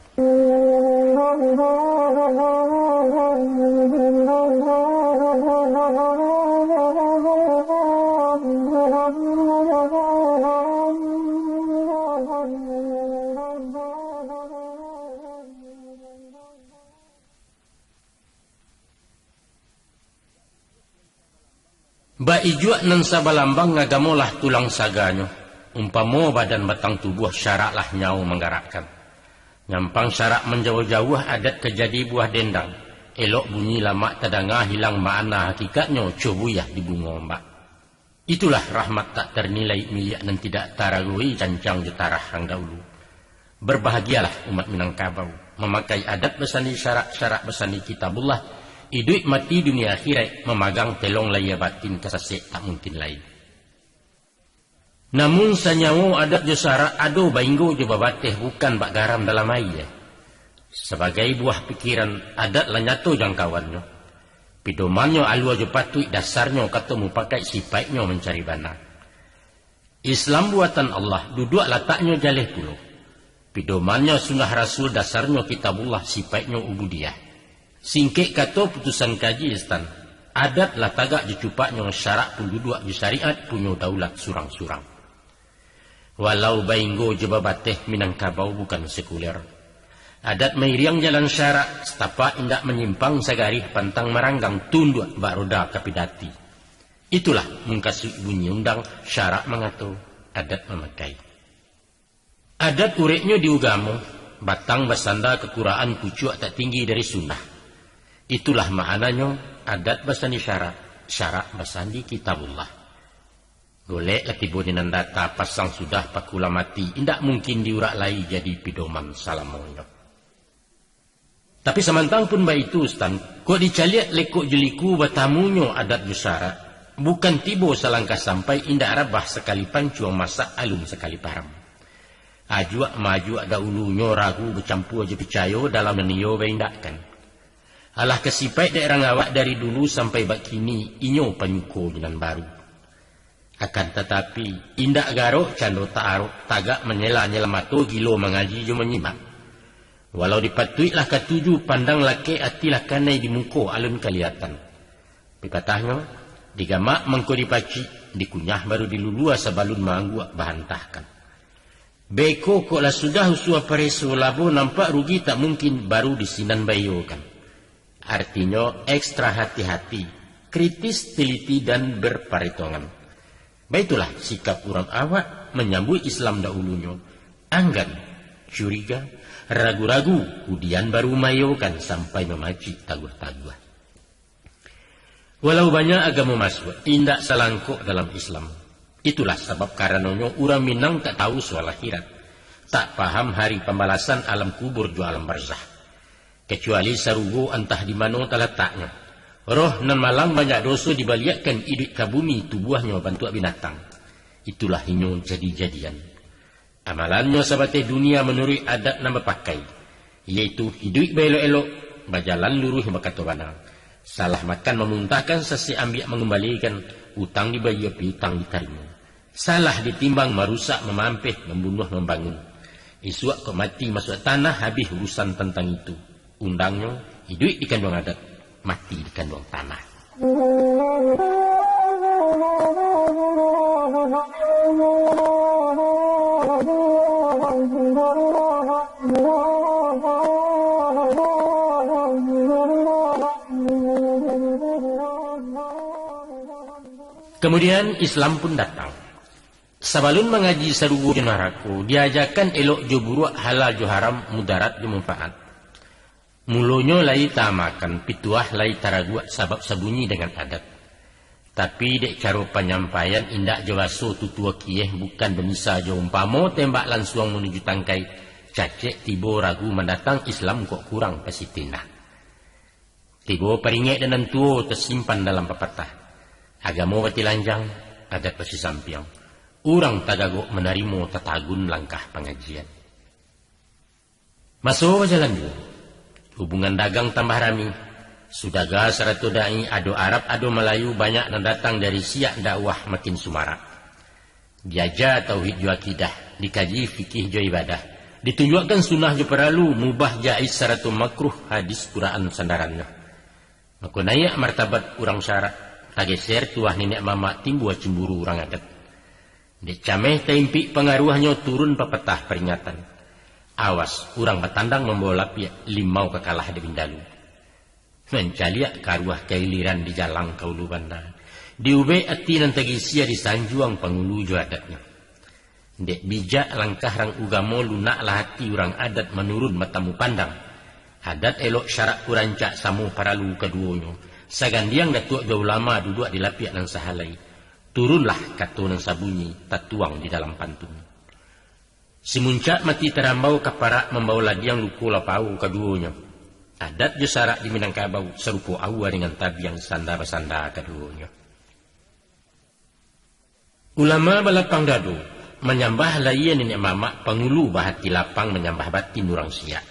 Baijuak nan sabalambang, agamo lah tulang saganyo. Umpamo badan batang tubuah, syarak lah nyawo manggarakkan. Nyampang syarak manjauah-jauah, adat ka jadi buah dendang. Elok bunyi lamak tadanga, hilang makna hakikatnyo, co buyah di bungo ombak. Itulah rahmat tak tarnilai, miliak nan tidak taragoi, cancang jo tarah ang daulu. Berbahagialah umat Minangkabau, mamakai adat basandi syarak, syarak basandi Kitabullah, iduik mati dunia akhirat, mamagang telong lahia batin, ka sasek tak mungkin lai. Namun sanyawo adat jo syarak ado bainggo jo babateh, bukan bak garam dalam aia. Sabagai buah pikiran, adat lah nyato jangkauannyo. Pidomannyo alua jo patuik, dasarnyo kato mupakaik, sipaiknyo mancari bana. Islam buatan Allah, duduak lataknyo jaleh pulo. Pidomannyo sunnah Rasul, dasarnyo Kitabullah, sipaiknyo ubudiah. Singkek kato putusan kaji, Stan, adat lah tagak jo cupaknyo, syarak pun duduak jo syariat, punyo daulat surang-surang. Walau bainggo jo babateh, Minangkabau bukan sekuler. Adat mairiang jalan syarak, satapak indak manyimpang, sagarih pantang maranggang, tunduak bak roda ka pidati. Itulah mungkasuik bunyi undang, syarak mangato, adat mamakai. Adat ureknyo di ugamo, batang basanda ka Quran, pucuak tak tinggi dari sunnah. Itulah maknanyo, adat basandi syarak, syarak basandi Kitabullah. Golek lah tibo di nan data, pasang sudah paku lah mati, indak mungkin diurak lai jadi pidoman salamonyo. Tapi samantang pun baitu, Stan, kok dicaliak lekok jo liku, batamunyo adat jo syarak, bukan tibo salangkah sampai, indak rabah sakali pancuang, masak alun sakali param. Ajuak maajuak daulunyo, ragu bacampua jo picayo, dalam nan iyo baindakkan. Alah ka sipaik dek rang awak, dari dulu sampai bakini, inyo panyuko jo nan baru. Akan tatapi, indak garok cando taarok, tagak manyela-nyela mato, gilo mangaji jo manyimak. Walau dipatuik lah katuju, pandang lakek ati lah kanai, di muko alun kaliatan. Pipatahnyo, digamak mangko dipacik, dikunyah baru dilulua, sabalun maangguak bahantahkan. Beko kok lah sudah usua pareso, labo nampak rugi tak mungkin, baru di sinan baiyokan. Artinyo, ekstra hati-hati, kritis, teliti, dan berparetongan. Baitulah sikap urang awak manyambuik Islam daulunyo, anggan, curiga, ragu-ragu, kudian baru maiyokan sampai mamacik taguah-taguah. Walau banyak agamo masuak, indak salangkok dalam Islam. Itulah sabab karanonyo urang Minang tak tahu soal akhirat, tak paham hari pambalasan, alam kubur jo alam barzah. Kacuali sarugo antah di mano talataknyo. Roh nan malang banyak doso dibaliakkan iduik ka bumi, tubuahnyo bantuak binatang. Itulah inyo jadi-jadian. Amalannyo sabateh dunia manuruik adat nan bapakai, yaitu iduik baelok-elok, bajalan luruih bakato bana. Salah makan mamuntahkan, sasek ambiak mangumbalikan, utang dibayia piutang ditarimo. Salah ditimbang marusak mamampeh, mambunuah mambangun. Isuak kok mati masuak tanah, habih urusan tantang itu. Undangnyo, iduik di kanduang adat, mati di kanduang tanah. Kamudian, Islam pun datang. Sabalun mangaji sarugo jo narako, diajakan elok jo buruak, halal jo haram, mudarat jo manfaat. Mulonyo lai taamakan, pituah lai taraguak, sabab sabunyi dengan adat. Tapi, dek caro panyampaian indak jo baso tutua kieh, bukan bamisa jo umpamo, tembak lansuang manuju tangkai, cacek tibo ragu mandatang, Islam kok kurang pasitindang. Tibo paringek dek nan tuo, tasimpan dalam papatah, agamo batilanjang, adat basisampiang. Urang tagagok manarimo, tatagun langkah pangajian. Maso bajalan juo, hubungan dagang tambah rami. Sudaga sarato dai, ado Arab, ado Malayu, banyak nan datang dari siak dakwah makin sumarak. Diaja tauhid jo akidah, dikaji fikih jo ibadah, ditunjuakkan sunnah jo paralu, mubah jaiz sarato makruh, hadis Quran sandarannyo. Mako naiak martabat urang syarak, tageser tuah niniak mamak, timbua cimburu urang adat. Dek cameh taimpik pangaruahnyo, turun papatah paringatan. Awas, urang batandang mambawa lapiak, limau ka kalah dek bindalu. Mancaliak karuah kailiran, dijalang ka ulu banda. Diubek ati nan tagisia, disanjuang pangulu jo adatnyo. Dek bijak langkah rang ugamo, lunaklah ati urang adat, manurun batamu pandang. Adat elok syarak ku rancak, samo paralu kaduonyo. Sagandiang datuak jo ulama, duduak di lapiak nan sahalai. Turunlah kato nan sabunyi, tatuang di dalam pantun. Simuncak mati tarambau, kaparak mambawa ladiang, luko lapau kaduonyo. Adat jo syarak di Minangkabau, sarupo aua dengan tabiang, sanda basanda kaduonyo. Ulama balapang dado, manyambah layia niniak mamak, pangulu bahati lapang, manyambah batin urang siak.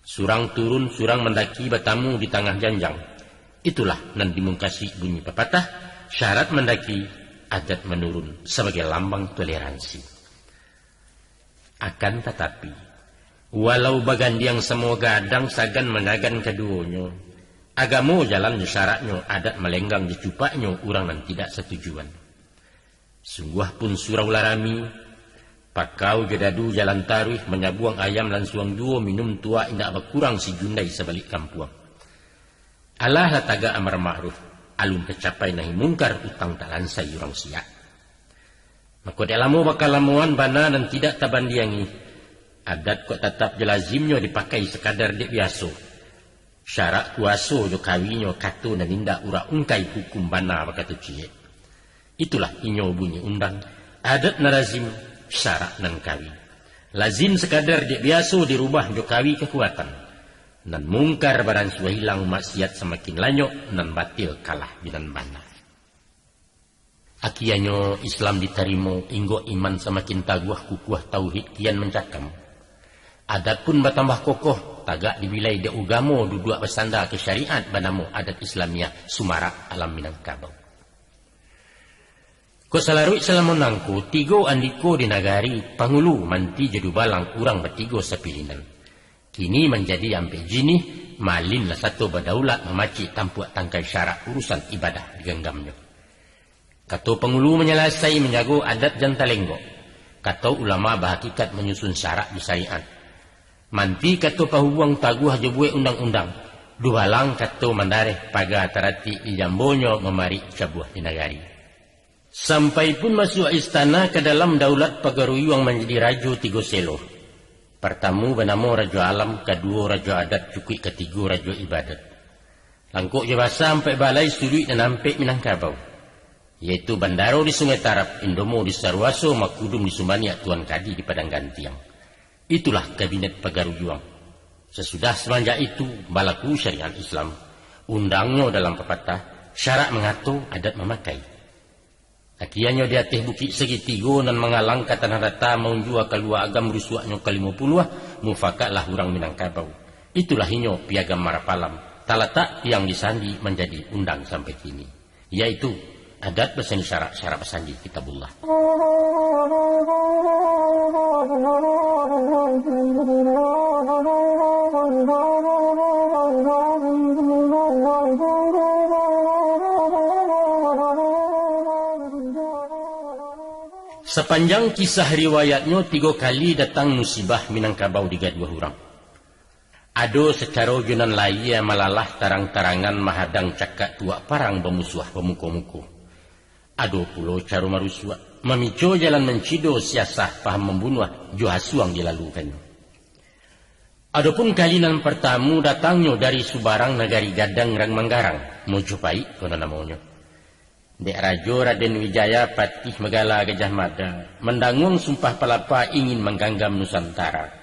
Surang turun, surang mandaki, batamu di tangah janjang. Itulah nan dimungkasi bunyi papatah, syarat mandaki, adat manurun, sabagai lambang toleransi. Akan tatapi, walau bagandiang samo gadang, sagan manyagan kaduonyo, agamo jalan jo syaraknyo, adat malenggang jo cupaknyo, urang nan tidak satujuan. Sungguah pun surau lah rami, pakau jo dadu jalan taruih, manyabuang ayam lansuang juo, minum tuak indak bakurang, si jundai sabalik kampuang. Alah lah tagak amar ma'ruf, alun tacapai nahi mungkar, utang tak lansai urang siak. Mako dek lamo bakalamoan, bana nan tidak tabandiangi, adat kok tatap jo lazimnyo, dipakai sakadar dek biaso. Syarak kuaso jo kawinyo, kato nan indak urak ungkai, hukum bana bakato ciek. Itulah inyo bunyi undang, adat nan lazim, syarak nan kawi. Lazim sakadar dek biaso, dirubah jo kawi kakuatan. Nan mungkar baransua hilang, maksiat samakin lanyok, nan batil kalah jo nan bana. Akianyo Islam ditarimo, inggok iman samakin taguah, kukuah tauhid kian mancakam. Adat pun batambah kokoh, tagak dibilai dek ugamo, duduak basanda ka syariat, banamo adat Islamiah, sumarak alam Minangkabau. Kok salaruik salamo nangko, tigo andiko di nagari, pangulu, manti, jo dubalang, urang batigo sapilinan. Kini manjadi ampek jinih, malin lah sato badaulat, mamacik tampuak tangkai, syarak urusan ibadah diganggamnyo. Kato pangulu manyalasai, manjago adat jan talenggok. Kato ulama bahakikat, manyusun syarak jo syariat. Manti kato pahubuang, taguah jo buek undang-undang. Dubalang kato mandareh, paga taratik di jambonyo, mamarik cabuah di nagari. Sampai pun masuak istana, ka dalam daulat pagaruyuang, manjadi rajo tigo selo. Partamu banamo Rajo Alam, kaduo Rajo Adat, cukuik katigo Rajo Ibadat. Langkok jo basa ampek balai, suduik nan ampek Minangkabau, yaitu Bandaro di Sungai Tarab, Indomo di Saruaso, Makudum di Sumbaniak, Tuan Kadi di Padang Gantiang. Itulah kabinet pagaruyuang. Sasudah samanjak itu, balaku syariat Islam, undangnyo dalam papatah, syarak mangato, adat mamakai. Akianyo di ateh bukik sagitigo, nan mangalang ka tanah data, maunjua kalua agam rusuaknyo ka limo puluah, mufakatlah urang Minangkabau. Itulah inyo Piagam Marapalam, talatak tiang di sandi, manjadi undang sampai kini. Yaitu, adat basandi syarak, syarak basandi Kitabullah. Sapanjang kisah riwayatnyo, tigo kali datang musibah Minangkabau digaduah urang. Ado sacaro jo nan layie malalah tarang-tarangan, mahadang cakak tuak parang, bamusuah bamuko-muko. Ado pulo caro marusuak, mamico jalan mancido, siasah paham mambunuah, jo hasuang dilalukannyo. Adopun kali nan partamu datangnyo dari subarang nagari gadang rang manggarang, Mojopahit kono namonyo. Dek Rajo Raden Wijaya Patih Magala Gajah Mada, mandanguang Sumpah Palapa ingin mangganggam Nusantara.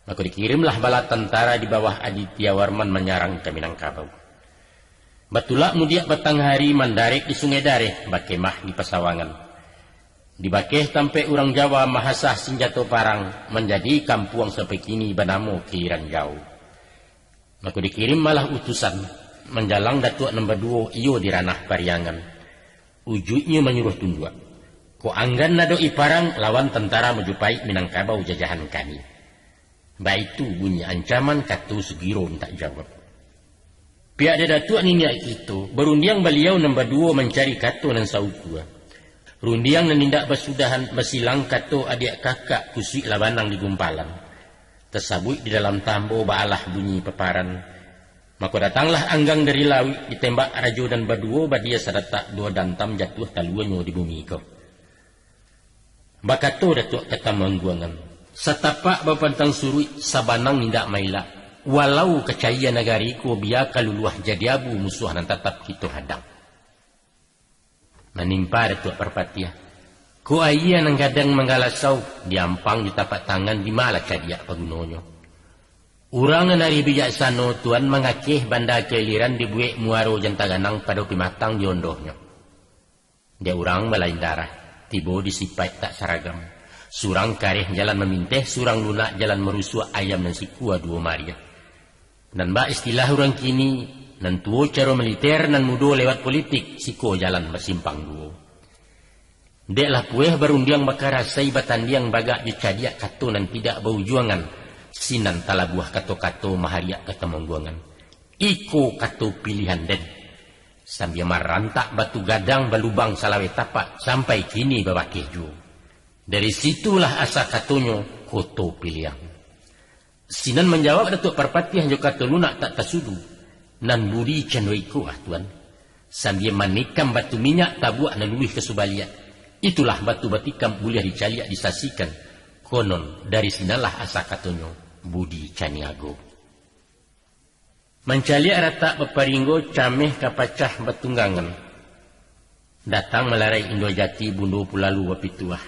Mako dikirimlah bala tantara di bawah Aditya Warman manyarang ka Minangkabau. Batulak mudiak batang hari, mandarek di Sungai Dareh, bakemah di Pasawangan. Di bakeh tampek urang Jawa mahasah sinjato parang, manjadi kampuang sampai kini banamo Kiran Jauh. Mako dikirim malah utusan, Manjalang Datuak nan baduo iyo di ranah Pariangan. Ujuiknyo manyuruah tunduak. Kok anggan ado i parang lawan tantara Majapahit Minangkabau jajahan kami. Baitu bunyi ancaman kato sugiro mintak jawab. Pihak dari Datuak niniak kito, barundiang baliau nan baduo mancari kato nan saukua. Rundiang nan indak basudahan basilang kato adiak kakak kusuik labanang di gumpalan. Tasabuik di dalam tambo baalah bunyi paparan. Mako datanglah anggang dari lauik ditembak rajo nan baduo badia sadatak duo dantam jatuah taluanyo di bumi ko. Bakato Datuak Katamangguangan, satapak bapantang suruik sabanang indak mailak, walau kacayia nagari ko bia ka luluah jadi abu musuah nan tatap kito hadang. Manimpa Datuak Parpatiah, ko aia nan gadang manggalasau, diampang di tapak tangan di ma lah cadiak pagunonyo. Urang nan arih bijaksano tuan mangakeh banda kailiran dibuek muaro jan taganang pado pimatang di ondohnyo. Dek urang balain darah, tibo di sipaik tak saragam. Surang kareh jalan maminteh, surang lunak jalan marusuak ayam nan sikua duo mariah. Nan bak istilah urang kini, nan tuo caro militer, nan mudo lewat politik, siko jalan basimpang duo. Dek lah pueh barundiang bakarasai batandiang bagak jo cadiak kato nan tidak baujuangan, sinan talabuah kato-kato mahariak Katamangguangan. Iko kato pilihan den. Sambia marantak batu gadang balubang salaweh tapak, sampai kini babakeh juo. Dari situlah asa katonyo Koto Piliang. Sinan manjawab Datuak Parpatiah jo kato lunak tak tasudu, nan budi cando iko ah tuan. Sambia manikam batu minyak tabuak nan luluih ka subaliak. Itulah batu batikam buliah dicaliak disasikan. Konon dari sinanlah asa katonyo budi caniago. Mancaliak ratak baparinggo cameh ka pacah batunggangan. Datang malarai Indo Jati Bundo Pulalu bapituah.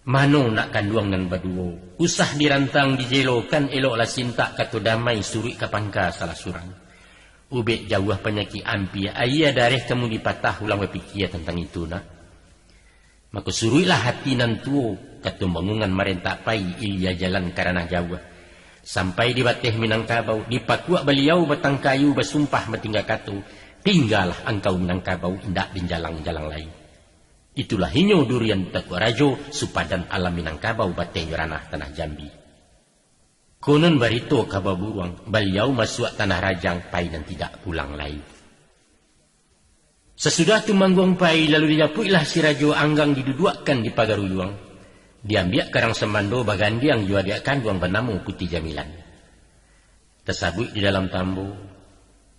Mano nak kanduang nan baduo, usah dirantang dijelokan eloklah sintak kato damai suruik ka pangka salah surang. Ubek jauah panyakik ampia, aia dareh kamu dipatah ulang bapikia tantang itu nak. Mako suruiklah hati nan tuo, kato mangungan marentak pai ilia jalan karana jauah. Sampai di bateh Minangkabau, dipakuak baliau batang kayu basumpah batingga kato, tinggalah angkau Minangkabau indak den jalang-jalang lai. Itulah inyo durian takuak rajo, supadan alam Minangkabau bateh jo ranah tanah Jambi. Konon barito ka baburuang, baliau masuak tanah rajang pai nan tidak pulang lai. Sasudah Tumangguang pai, lalu dijapuiklah si rajo anggang diduduakkan di pagaruyuang, diambiak karang samando bagandiang jo adiak kanduang banamo Puti Jamilan. Tasabuik di dalam tambo,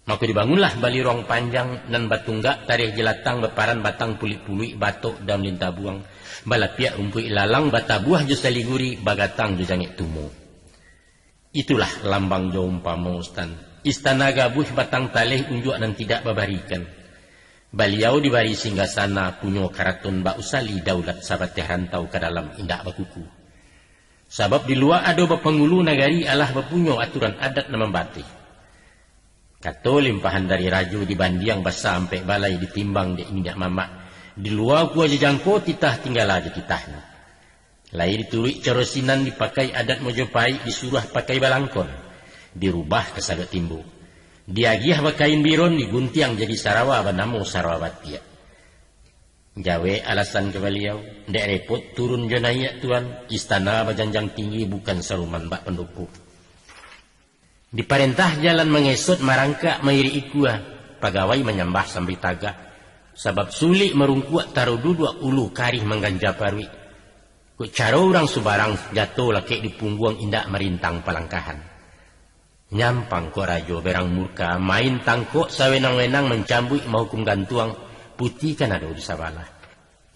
mako dibangunlah baliruang panjang nan batunggak tareh jelatang baparan batang puluik-puluik batok daun lintabuang, balapiak rumpuik lalang batabuah jo saliguri bagatang jo jangek tumo. Itulah lambang jo umpamo Sutan. Istana gabuih batang taleh unjuak nan tidak babarikan. Baliau dibari singgasana punyo karaton bak usali daulat sabateh rantau ka dalam indak bakuku. Sabab di lua ado bapangulu nagari alah bapunyo aturan adat nan mambateh. Kato limpahan dari rajo dibandiang basa ampek balai ditimbang dek minyak mamak. Di lua kua jo jangko titah tinggala jo titahnyo. Lai dituruik caro sinan dipakai adat Mojopaik disuruah pakai balangkon, dirubah ka saluak timbo. Diagiah bakain biron diguntiang jadi sarawa banamo sarawa batiak. Jawek alasan ka baliau, dek repot turun jo naiak tuan, istana bajanjang tinggi bukan saruman bak pandopo. Diparentah jalan mangesot marangkak mairik ikua, pagawai manyambah sambil tagak, sabab sulik marungkuak taro duduak ulu karih mangganja paruik. Kok caro urang subarang jato lakek di pungguang indak marintang palangkahan. Nyampang kok rajo berang murka main tangkok sawenang-wenang mancambuik mahukum gantuang, Puti kan ado di sabalah.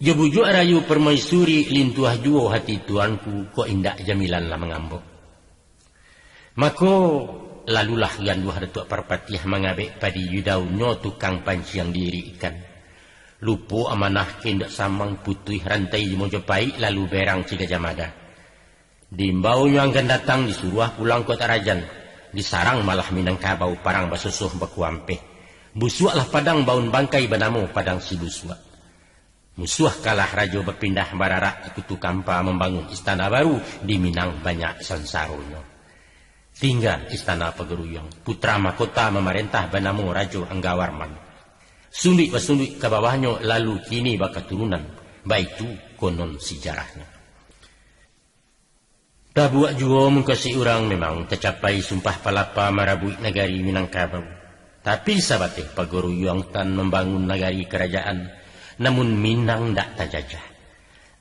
Jo bujuak rayu parmaisuri lintuah juo hati tuanku kok indak Jamilan lah mangambok. Mako, lalulah ganduah Datuak Parpatiah mangabek padi yudaunyo tukang panciang diirik ikan. Lupo amanah ke indak samang putuih rantai di Mojopaik lalu berang si Gajah Mada. Diimbaunyo anggan datang disuruah pulang kota rajan, disarang malah Minangkabau parang basosoh bakuampeh. Busuaklah padang baun bangkai banamo Padang Sibusuak. Musuah kalah rajo bapindah bararak ka Kutu Kampa mambangun istana baru di Minang banyak sansaronyo. Tingga istana pagaruyuang, putra mahkota mamarentah banamo Rajo Anggawarman. Sunduik basunduik ka bawahnyo, lalu kini bakaturunan, baitu konon sijarahnyo. Tabuak juo mukasuik urang, memang tacapai sumpah palapa marabuik nagari Minangkabau. Tapi sabateh pagaruyuang tan mambangun nagari karajaan, namun Minang ndak tajajah.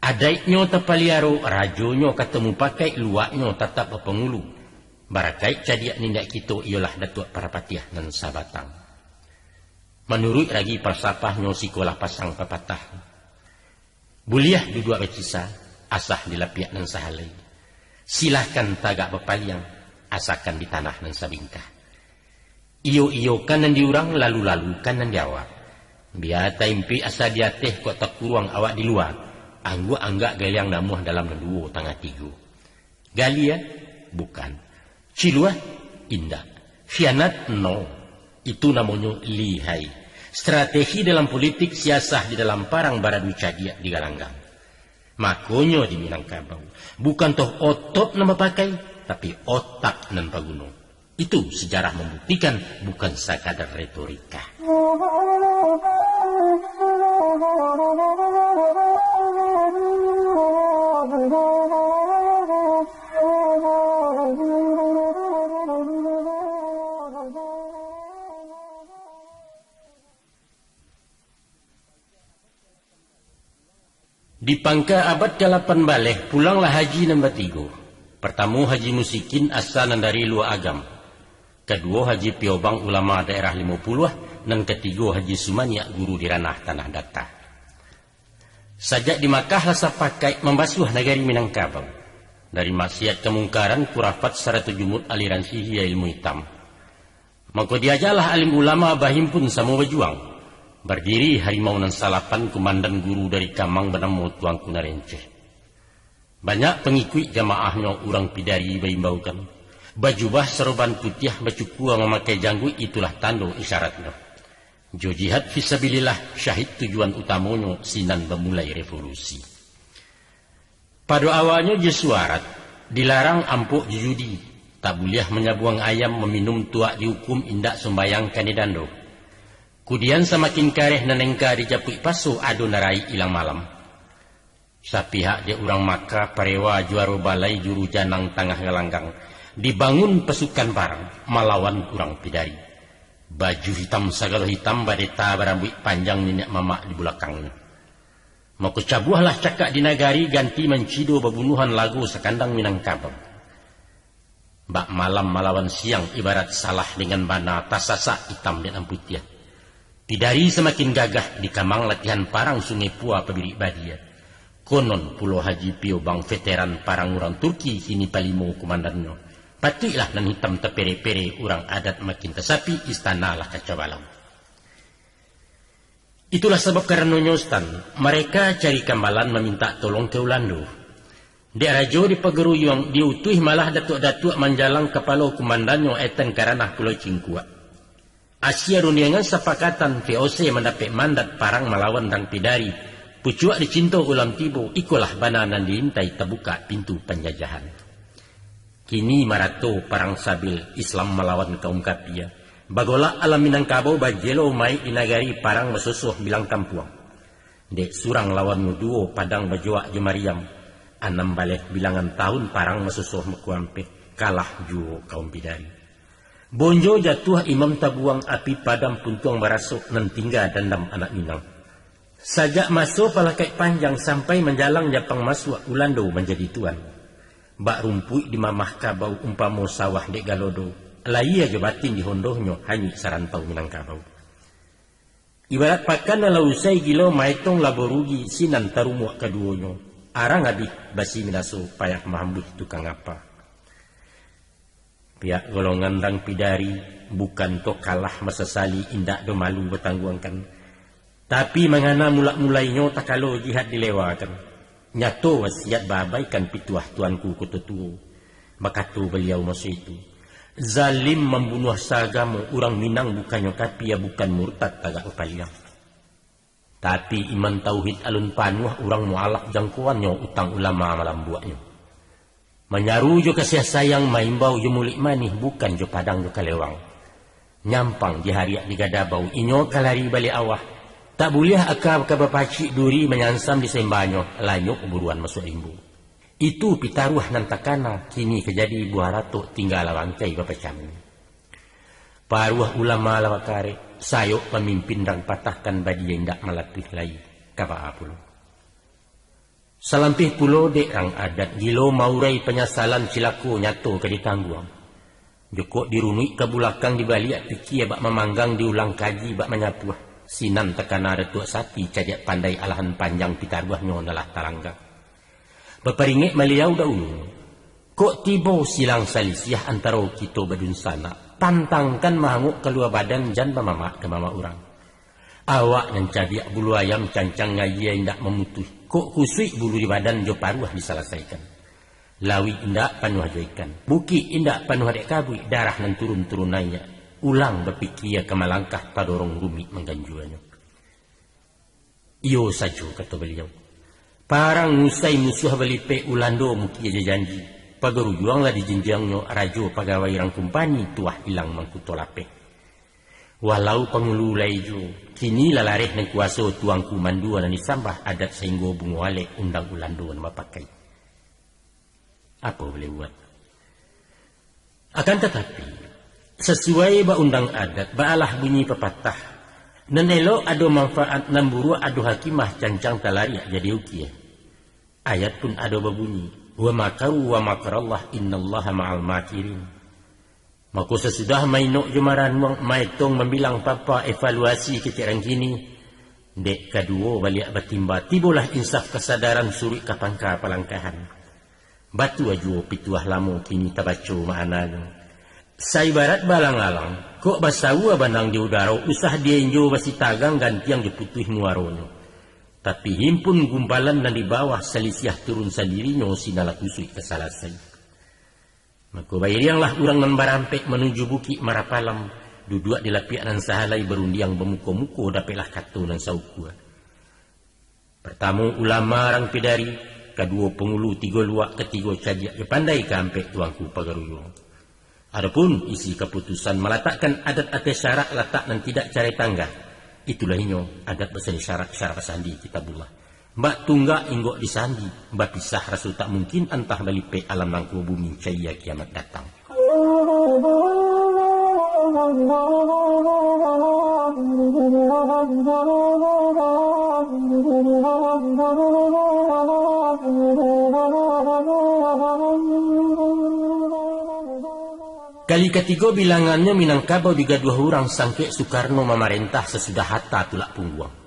Adaiknyo tapaliaro, rajonyo ka tamupakaik, luaknyo tatap bapangulu. Barakaik cadiak niniak kito iyolah Datuak Parapatiah nan sabatang. Manuruik ragi palsapahnyo, sikolah pasang papatah. Buliah duduak bakisa, asah di lapiak nan sahalai. Silahkan tagak bapaliang, asakan di tanah nan sabingkah. Iyo-iyokan nan di urang, lalu-lalukan nan di awak. Bia taimpik asa di ateh, kok takuruang awak di lua. Angguak-angguak galiang namuah dalam nan duo tangah tigo. Gali, ya? Bukan. Ciluah? Indak. Khianat? No. Itu namonyo lihai. Strategi dalam politik, siasah di dalam parang, baradu cadiak di galanggang. Makonyo di Minangkabau, bukan toh otot nan bapakai, tapi otak nan baguno. Itu sejarah membuktikan, bukan sakadar retorika. Di pangka abad ka lapan baleh, pulanglah haji nan batigo. Partamo, Haji Musikin, asa nan dari Lua Agam. Kaduo, Haji Piobang, ulama daerah Limo Puluah, nan katigo, Haji Sumaniak, guru di ranah Tanah Data. Sajak di Makkah lah sapakaik mambasuah nagari Minangkabau. Dari maksiat kamungkaran, kurafat, sarato jumut, aliran sihia, ilmu itam. Mako diajalah alim ulama bahimpun samo bajuang. Bardiri harimau nan salapan, kumandan guru dari Kamang banamo Tuanku Narenceh. Banyak pangikuik jamaahnyo urang Pidari baimbaukan. Bajubah saroban putiah, bacukua mamakai jangguik, itulah tando isyaratnyo. Jo jihad fisabilillah, syahid tujuan utamonyo, sinan bamulai revolusi. Pado awalnyo jo suarat, dilarang ampok jo judi, tak buliah manyabuang ayam, maminum tuak diukum, indak sumbayang kanai dando. Kudian samakin kareh nan engka dijapuik paso, ado nan raik ilang malam. Sapihak dek urang Makkah, parewa juaro balai, juru janang tangah galanggang, dibangun pasukan parang malawan urang Pidari. Baju hitam sagalo hitam, badeta barambuik panjang, niniak mamak di bulakangnyo. Mako cabuahlah cakak di nagari, ganti mancido babunuhan, lago sakandang Minangkabau. Bak malam malawan siang, ibarat salah dengan bana, tasasak itam dengan putiah. Pidari samakin gagah, di Kamang latihan parang, Sungai Pua pabirik badia. Konon pulo Haji Piobang veteran parang urang Turki, kini palimo kumandannyo. Patuiklah nan hitam tapere-pere, urang adat makin tasapi, istana lah kacau balau. Itulah sabab karanonyo, Sutan, mareka cari kambalan mamintak tolong ka Ulando. Dek rajo di Pagaruyuang diutuih malah datuak-datuak manjalang kapalo kumandannyo etan ka ranah Pulau Cingkuak. Asia rundingan sapakatan V O C mandapek mandat parang malawan urang Pidari. Pucuak dicinto ulam tibo, ikolah bana nan diintai, tabukak pintu panjajahan. Kini marato parang sabil, Islam malawan kaum kapia. Bagolak alam Minangkabau, bajelo maik di nagari, parang basosoh bilang kampuang. Dek surang lawan duo, Padang bajoak jo Mariam. Anam baleh bilangan tahun, parang basosoh Makuampeh, kalah juo kaum Pidari. Bonjo jatuah imam tabuang, api padam puntuang barasok, nan tingga dandam anak Minang. Sajak maso palakaik panjang, sampai manjalang Japang masuak, Ulando manjadi tuan. Bak rumpuik di mamah kabau, umpamo sawah dek galodo, layie jo batin di hondohnyo, hanyuik sarantau Minangkabau. Ibarat pakan nan lah usai gilo, maetong labo rugi, sinan tarumuak kaduonyo. Arang abih basi minaso, payah maambuih tukang apa. Pihak golongan urang Pidari, bukan to kalah masasali, indak do malu batangguangkan. Tapi mangana mulak-mulainyo takalo jihad dilewakan. Nyato wasiat baabaikan pituah Tuanku Koto Tuo. Bakato baliau maso itu, "Zalim mambunuah saagamo, urang Minang bukannyo kapia, bukan murtad tagak bapaliang." Tapi iman tauhid alun panuah, urang mualaf jangkoannyo, utang ulama malambuaknyo. Manyaru jo kasiah sayang, maimbau jo muluik manih, bukan jo padang jo kalewang. Nyampang di hariak di gadabau, inyo ka lari baliak awah. Tak buliah aka ka bapacik duri, manyansam di sembanyo, lanyok buruan masuak rimbo. Itu pitaruah nan takana, kini ka jadi buah ratok, tingga lah bangkai bapacah. Paruah ulama lah bakarek, sayok pamimpin rang patahkan, badia indak malatuih lai, ka baa pulo. Salampih pulo dek rang adat, gilo maurai panyasalan, cilako nyato ka ditangguang. Jokok dirunuik ka bulakang, dibaliak pikia bak mamanggang, diulang kaji bak manyapuah. Sinan takana Datuak Sati, cadiak pandai alahan panjang, pitaruahnyo nan lah talanggang. Baparingek maliau daulunyo, kok tibo silang salisiah antaro kito badunsanak, pantangkan mahangok kalua badan, jan bamamak ka mamak urang. Awak nan cadiak bulu ayam, cancang ngayie indak mamutuih, kok kusuik bulu di badan, jo paruah disalasaikan. Lauik indak panuah jo ikan, bukik indak panuah dek kabuik, darah nan turun-turun naiak, ulang bapikia ka malangkah, tadorong rumik mangganjuanyo. Iyo sajo, kato baliau. Parang usai musuah balipek, Ulando mukia jo janji. Pagarujuang lah dijinjiangnyo, rajo pagawai rang kumpani, tuah ilang mangkuto lapeh. Walau pangulu lai juo, kini lah lareh nan kuaso, tuangku mandua nan disambah, adat sainggo bungo alek, undang Ulando nan bapakai. Apo buliah buat? Akan tatapi, sasuai ba undang adat, baalah bunyi papatah, nan elok ado manfaat, nan buruak ado hakimah, cancang talariak jadi ukia. Ayat pun ado babunyi, "Wa makaru wa makarallah, innallaha ma'al makirin." Mako, sasudah mainok jo maranuang, maetong mambilang papa, evaluasi kecek rang kini, dek kaduo baliak batimba, tibolah insaf kasadaran, suruik ka pangka palangkahan. Batua juo pituah lamo, kini tabaco ma'ananyo. Saibarat balang-alang, kok basaua banang di udaro, usah dienjo basitagang, gantiang jo putuih muaronyo. Tapi himpun gumpalan nan di bawah, salisiah turun sandirinyo, sinan lah kusuik ka salasai. Mako, bairianglah urang nan barampek manuju Bukik Marapalam, duduak di lapiak nan sahalai, barundiang bamuko-muko, dapeklah kato nan saukua. Partamo ulama rang Pidari, kaduo pangulu tigo luak, katigo cadiak jo pandai, kaampek tuangku pagarujuang. Adopun isi kaputusan, malatakkan adat ateh syarak, latak nan tidak carai tangga, itulah inyo adat basandi syarak, syarak basandi Kitabullah. Bak tunggak inggok disandi, bapisah raso tak mungkin, antah balipek alam nangko, bumi cayia kiamat datang. Kali katigo bilangannyo Minangkabau digaduah urang, sangkek Sukarno mamarentah, sasudah hata tulak pungguang.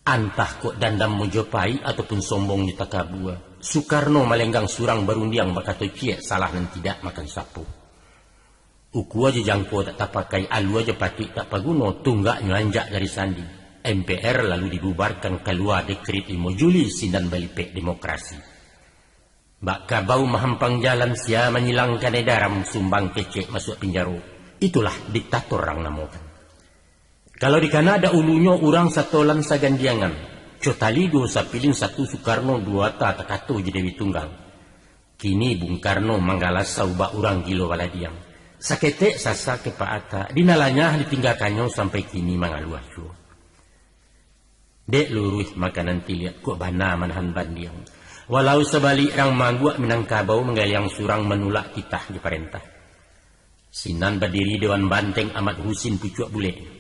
Antah kok dandam Mojopahik ataupun sombong jo takabua, Sukarno malenggang surang, barundiang bakato ciek, salah nan tidak makan sapo. Ukua jo jangko tak tapakai, alua jo patuik tak paguno, tunggaknyo anjak dari sandi. M P R lalu dibubarkan, kalua dekrit limo Juli, sinan balipek demokrasi. Bak kabau mahampang jalan, sia manyilangkan edaran, sumbang kecek masuak pinjaro. Itulah diktator rang namokan. Kalau dikana daulunyo urang satolan sagandiangan, Cotali duo sapilin, satu Sukarno, duo ata takato jo Dewi Tunggal. Kini Bung Karno manggalasau bak urang gilo baladiang. Saketek sasa kepaata, dinalanyah ditinggakannyo, sampai kini mangaluah juo. Dek luruih makanan tiliak, kok bana manahan bandiang. Walau sabalik rang maangguak, Minangkabau manggaliang surang, manulak titah jo parentah. Sinan badiri Dewan Banteng Amat Husin Pucuak Bulek.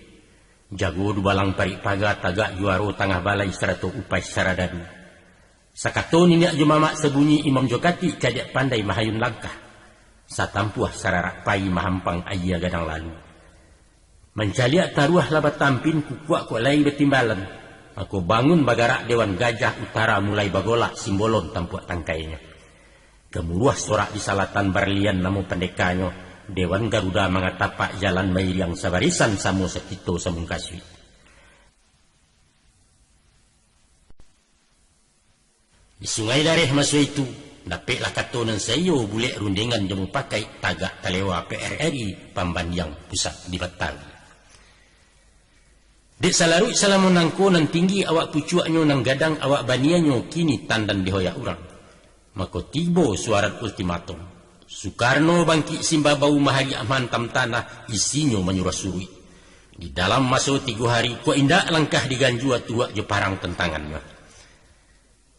Jago dubalang parik paga, tagak juaro tangah balai, sarato upai saradadu. Sakato niniak jo mamak sabunyi, imam jo katik cadiak pandai mahayun langkah. Satampuah sararak pai, mahampang ayie gadang lalu. Mancaliak taruah lah batampin, kukuak kok lai batimbalan. Mako bangun bagarak Dewan Gajah Utara, mulai bagolak Simbolon tampuak tangkainyo. Gamuruah sorak di salatan, Barlian namo pandekanyo, Dewan Garuda mangatapak jalan, mairiang sabarisan samo sakito samungkasuik. Di Sungai Dareh maso itu, dapeklah kato nan saiyo, bulek rundengan jo mupakaik, tagak talewa P R R I, pambandiang pusat di Batawi. Dek salaruik salamo nangko, nan tinggi awak pucuaknyo, nan gadang awak banianyo, kini tandan dihoyak urang. Mako tibo suarat ultimatum. Sukarno bangkik simbabau mahariak mahantam tanah, isinyo manyuruah suruik. Di dalam maso tigo hari, kok indak langkah diganjua tuak jo parang tantangannyo.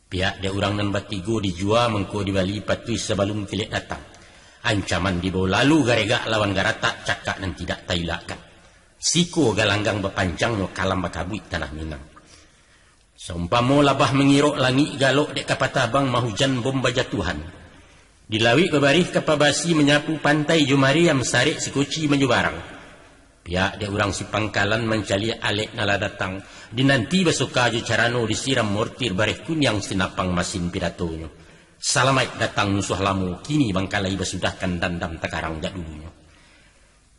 Pihak dek urang nan batigo dijua mangko dibali patuih sabalum kilek datang. Ancaman dibao lalu garegak lawan garatak cakak nan tidak tailakkan. Siko galanggang bapanjangnyo kalam bakabuik tanah Minang. Saumpamo labah mangirok langik galok dek kapatah bang mahujan bom bajatuahan. Di lauik babarih kapa basi manyapu pantai jo mariam sarek sikoci manjubarang. Pihak dek urang sipangkalan mancaliak alek nan lah datang, dinanti basoka jo carano disiram mortir bareh kuniang sinapang masin pidatonyo. Salamaik datang musuah lamo, kini bangkalai basudahkan dandam takarang jak dulunyo.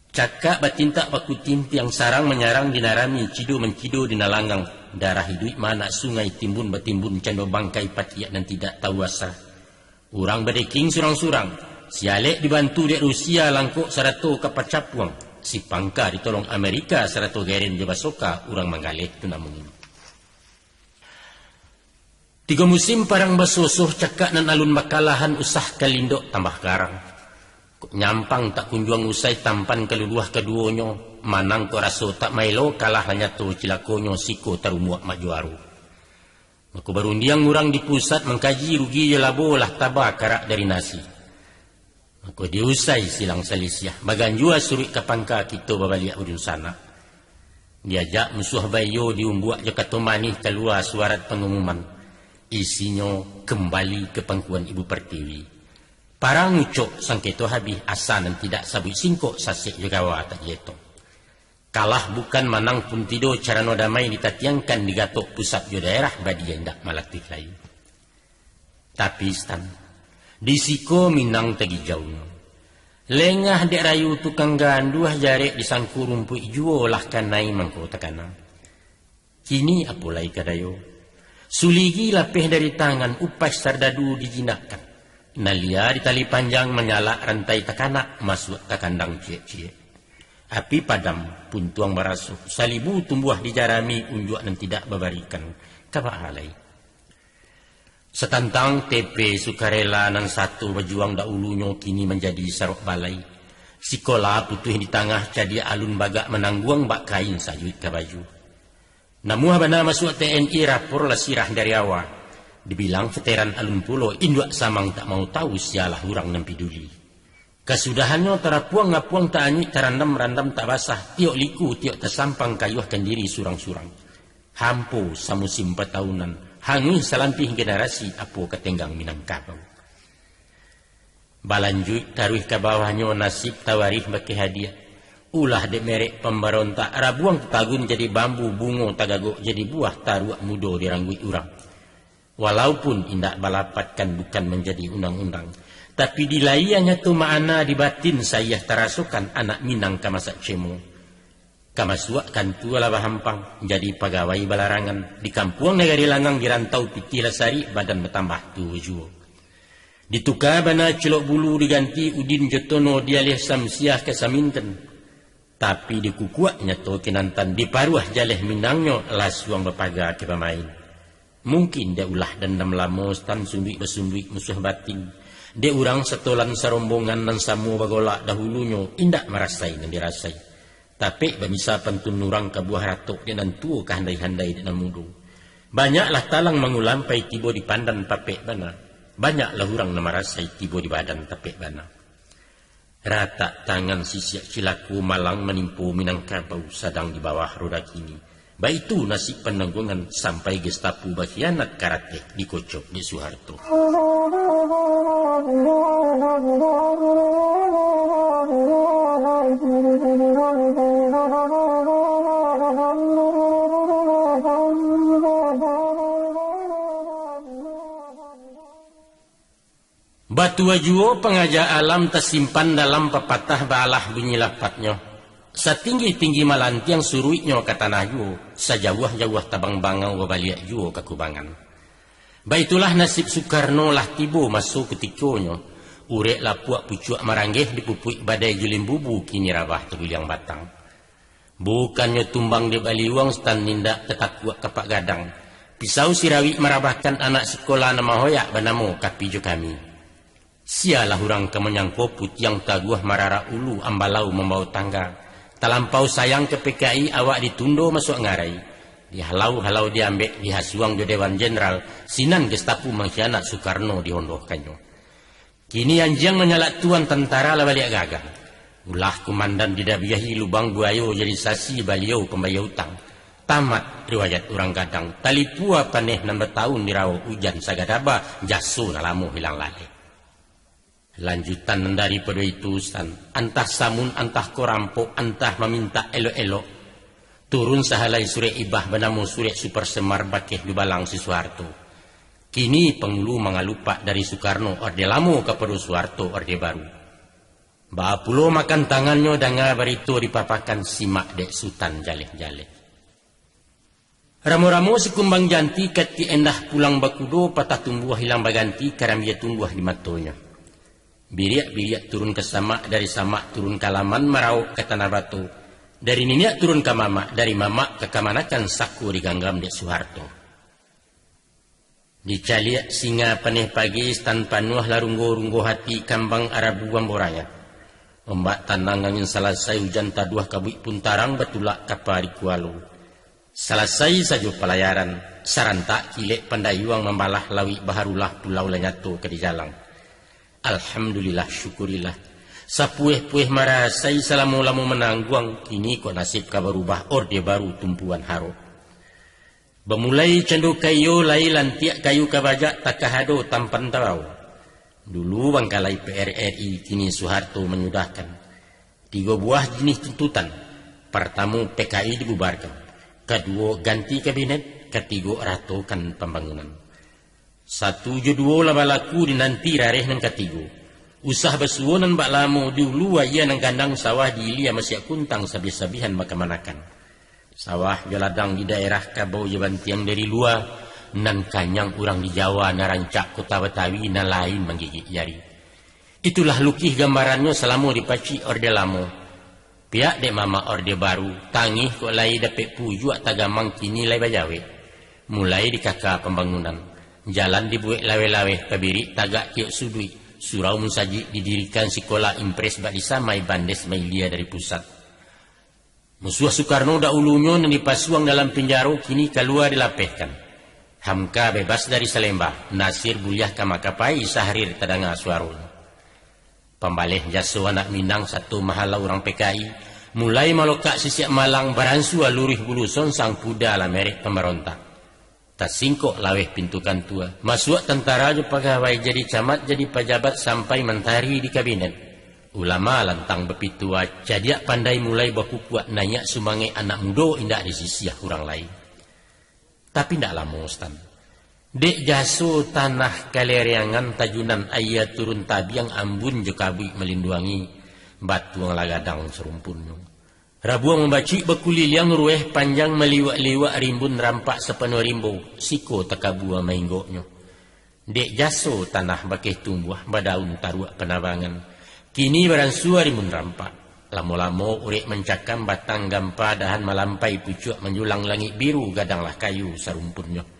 Cakak batintak bakutintiang, sarang manyarang di nan rami, cido mancido di nan langang. Darah iduik maanak sungai, timbun batimbun cando bangkai patiak nan tidak tahu asa. Urang badeking surang-surang, si alek dibantu dek Rusia langkok sarato ka pacapuang, si pangka ditolong Amerika sarato geren jo basoka urang manggaleh tu namonyo. Tigo musim parang basosoh, cakak nan alun bakalahan, usah kalindok tambah garang. Kok nyampang tak kunjuang usai tampan kaluluah kaduonyo, manang kok raso tak maelo, kalah lah nyato cilakonyo, siko tarumuak mak juaro. Mako barundiang urang di pusat, mangkaji rugi jo labo, lah taba karak dari nasi. Mako diusai silang salisiah, baganjua suruik ka pangka, kito babaliak badunsanak. Diajak musuah baiyo, diumbuak jo kato manih, kalua suarat pangumuman. Isinyo kambali ka pangkuan Ibu Pertiwi. Parang ucok sangketo habih, asa nan tidak sabuik singkok, sasek jo gawa tak dietong. Kalah bukan manang pun tido, carano damai ditatiangkan, digatok pusat jo daerah, badia indak malatuih lai. Tapi Stan, di siko Minang tagijaunyo. Lengah dek rayu tukang ganduah, jarek disangko rumpuik juo, lah kanai mangko takana. Kini apo lai ka dayo? Suligi lapeh dari tangan, upaih sardadu dijinakkan. Nalia di tali panjang, manyalak rantai takanak, masuak ka kandang ciek-ciek. Api padam, puntuang baraso, salibu tumbuah di jarami, unjuak nan tidak babarikan. Ka baa lai? Satantang T P sukarela nan sato bajuang dahulunyo, kini manjadi sarok balai. Sikola putuih di tangah, cadiak alun bagak manangguang, bak kain sajuik ka baju. Namuah bana masuak T N I, rapor lah sirah dari awa. Dibilang veteran alun pulo, induak samang tak mau tahu, sialah urang nan piduli. Kasudahannyo tarapuang ngapuang, taanyuik tarandam, randam tak basah, tiok liku, tiok tasampang, kayuahkan diri surang-surang. Hampo samusim patahunan, hanguih salampih generasi, apo ka tenggang Minangkabau. Balanjuik taruih ka bawahnyo, nasib tawarih bakeh hadiah. Ulah dek merek pambarontak, rabuang tatagun jadi bambu, bungo tagagok jadi buah, taruak mudo dirangguik urang. Walaupun indak balapatkan, bukan manjadi undang-undang, tapi di layia nyato ma'ana, di batin saiah tarasokan, anak Minang ka masak cemo. Ka masuak kantua lah bahampang, jadi pagawai balarangan, di kampuang nagari langang, di rantau pitih lah sarik, badan batambah tuo juo. Dituka bana cilok bulu, diganti udin jo tono, dialih samsiah ka saminten. Tapi dikukuak nyato kinantan, diparuah jaleh Minangnyo, lasuang bapaga ka bamain. Mungkin dek ulah dandam lamo, Stan, sunduik basunduik musuah batin. Dek urang satolan sarombongan, nan samo bagolak dahulunyo, indak marasai nan dirasai. Tapek bamisa pantun urang, ka buah ratok dek nan tuo, ka handai-handai dek nan mudo. Banyaklah talang mangulampai, tibo di pandan papek bana. Banyaklah urang nan marasai, tibo di badan tapek bana. Ratak tangan sisiak cilako, malang manimpo Minangkabau, sadang di bawah roda kini. Baitu nasib panangguangan, sampai Gestapo bakhianat, karateh dikocok dek Suharto. Batua juo pangaja alam, tasimpan dalam papatah, baalah bunyi lapatnyo. Satinggi-tinggi malantiang, suruiknyo ka tanah juo, sajauah-jauah tabang bangau, babaliak juo ka kubangan. Baitulah nasib Sukarno, lah tibo maso kutikonyo. Urek lapuak pucuak maranggeh, dipupuik badai jo limbubu, kini rabah taguliang batang. Bukannyo tumbang dek baliuang, Stan, indak tatakuak kapak gadang. Pisau sirawik marabahkan anak sikola nan mahoyak banamo Kapi jo Kami. Sialah urang ka manyangko putiang taguah mararak ulu ambalau mambawo tangga. Talampau sayang ka P K I awak ditundo masuak ngarai. Dihalau-halau diambek, dihasuang jo Dewan Jenderal, sinan Gestapo mangkhianat Sukarno dihondohkannyo. Kini anjiang manyalak tuan tantara lah baliak gagah. Ulah kumandan didabiahi lubang buayo jadi sasi baliau pambayia utang. Tamat riwayat urang gadang, talipua paneh nan batahun dirawo ujan sagadaba, jaso nan lamo hilang laleh. Lanjutan nan daripado itu, Sutan, antah samun, antah ko rampok, antah mamintak elok-elok, turun sahalai surek ibah banamo surek Super Semar bakeh dubalang si Suharto. Kini pangulu mangalupak dari Sukarno Orde Lamo kapado Suharto Orde Baru. Baa pulo makan tangannyo danga barito dipapakan simak dek Sutan jaleh-jaleh. Ramo-ramo sikumbang janti katik endah pulang bakudo, patah tumbuah hilang baganti, karambia tumbuah di matonyo. Biriak-biriak turun ka samak, dari samak turun ka laman, marawok ka tanah bato. Dari niniak turun ka mamak, dari mamak ka kamanakan sako diganggam dek Suharto. Dicaliak singa paneh pagi, Sutan, panuah lah runggo-runggo hati, kambang arabu ambo rayah. Ombak tanang angin salasai, ujan taduah kabuik pun tarang, batulak kapa di kualo. Salasai sajo palayaran, sarantak kilek pandayuang mambalah lauik baharulah, pulau lah nyato ka dijalang. Alhamdulillah, syukurilah. Sapueh-pueh marasai, salamo-lamo manangguang, kini kok nasib ka barubah, Orde Baru tumpuan harok. Bamulai cando kaiyo, lai lantiak kayu kabajak, takah ado tampan tabawo. Dulu bangkalai P R R I, kini Suharto manyudahkan. Tigo buah jinih tuntutan. Partamo, P K I dibubarkan. Kaduo, ganti kabinet. Katigo, ratokan pambangunan. Satu jo duo lah balaku, dinanti rareh nan katigo. Usah basuo nan bak lamo, di ulu aia nan gandang, sawah di ilia masiak kuntang, sabiah-sabihan bakamanakan. Sawah jo ladang di daerah, kabau jo bantiang dari lua, nan kanyang urang di Jawa, nan rancak Kota Batawi, nan lain manggigik jari. Itulah lukih gambarannyo salamo dipacik Orde Lamo. Pihak dek mamak Orde Baru, tangih kok lai dapek pujuak, tagamang kini lai bajawek. Mulai dikaka pambangunan. Jalan dibuek laweh-laweh, pabirik tagak kiok suduik, surau musajik didirikan, sikola impres bak disamai, bandes mailia dari pusat. Musuah Sukarno daulunyo nan dipasuang dalam pinjaro, kini kalua dilapehkan. Hamka bebas dari Salemba, Nasir buliah ka Makapai, Sahrir tadanga suaronyo. Pambaleh jaso anak Minang sato mahalau urang P K I, mulai malokak sisiak malang, baransua luruih bulu sonsang, kuda lah merek pambarontak. Tasingkok laweh pintu kantua, masuak tantara jo pagawai, jadi camat, jadi pajabat, sampai mantari di kabinet. Ulama lantang bapitua, cadiak pandai mulai bakukuak, naiak sumangek anak mudo, indak disisiah urang lain. Tapi ndak lamo, Sutan. Dek jaso tanah kalereangan, tajunan aia turun tabiang, ambun jo kabuik malinduangi, batuang lah gadang sarumpunnyo. Rabuang mambacik bakuliliang, rueh panjang maliwak-liwak, rimbun rampak sapanuah rimbo, siko takabua mainggoknyo. Dek jaso tanah bakeh tumbuah, badaun taruak panabangan. Kini baransua rimbun rampak. Lamo-lamo urek mancakam, batang gampa dahan malampai, pucuak manjulang langik biru, gadanglah kayu sarumpunnyo.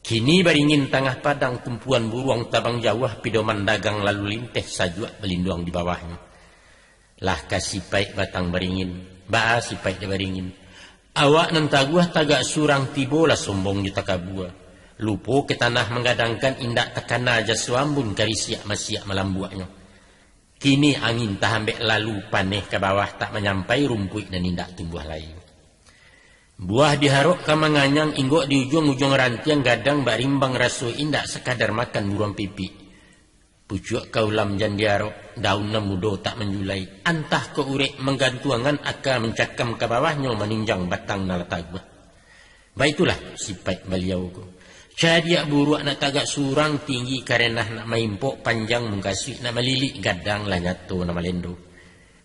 Kini baringin tangah padang, tumpuan buruang tabang jauah, pidoman dagang lalu linteh, sajuak balinduang di bawahnyo. Lah ka sipaik batang baringin, baa sipaik dek baringin. Awak nan taguah tagak surang, tibolah sombong jo takabua. Lupo ka tanah manggadangkan, indak takana jaso ambun, karisiak masiak malambuaknyo. Kini angin tahambek lalu, paneh ka bawah tak manyampai, rumpuik nan indak tumbuah lai. Buah diharok ka manganyang, inggok di ujuang-ujuang rantiang, gadang bak rimbang raso indak, sakadar makan buruang pipik. Pucuak ka ulam jan diarok, daun nan mudo tak manjulai, antah kok urek manggantuangan, aka mancakam ka bawahnyo, manunjang batang nan lah taguah. Baitulah sipaik baliau ko. Cadiak buruak nak tagak surang, tinggi karenah nak maimpok, panjang mungkasuik nak malilik, gadang lah nyato nak malendo.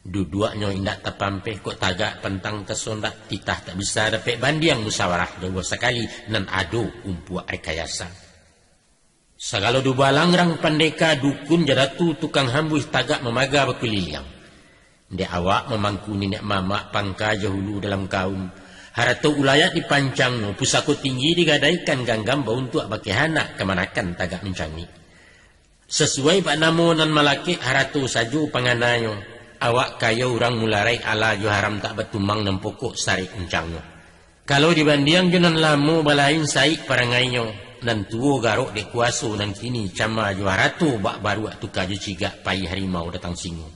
Duduaknyo indak tapampeh, kok tagak pantang tasondak, titah tak bisa dapek bandiang, musawarah jauah sakali, nan ado umpuak rekayasa. Sagalo dubalang rang pandeka, dukun jo datu tukang hambuih, tagak mamaga bakuliliang. Dek awak mamangku niniak mamak, pangka jo hulu dalam kaum, Harato ulayat dipancangnyo, pusako tinggi digadaikan, ganggam bauntuak bakeh anak, kamanakan tagak mancangik. Sasuai bak namo nan malakek, harato sajo pangananyo, awak kayo urang mularai, ala jo haram tak batumang, nan pokok sarik uncangnyo. Kalau dibandiang jo nan lamo, balain saik parangainyo, nan tuo garok dek kuaso, nan kini cama jo harato, bak baruak tuka jo cigak, pai harimau datang singo.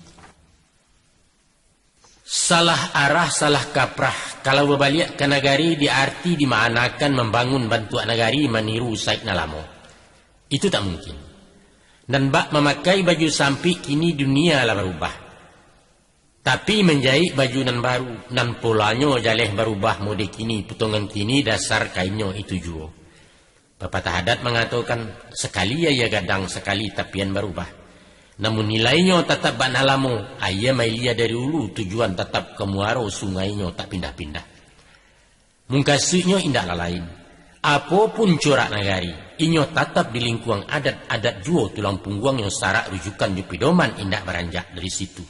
Salah arah, salah kaprah. Kalau babaliak ka nagari, di arti dimaanakan mambangun bantuak nagari maniru Saik nan lamo. Itu tak mungkin. Nan bak mamakai baju sampik, kini dunia lah barubah. Tapi manjaik baju nan baru, nan polanyo jaleh barubah, mode kini, putongan kini, dasar kainnyo itu juo. Papatah adat mangatokan, sakali aia gadang, sakali tapian barubah. Namun nilainyo tatap bak nan lamo, aia mailia dari ulu, tujuan tatap ka muaro, sungainyo tak pindah-pindah. Mukasuiknyo indak lah lain. Apo pun corak nagari, inyo tatap di lingkuang adat, adat juo tulang pungguangnyo, sarak rujukan jo pidoman, indak baranjak dari situ.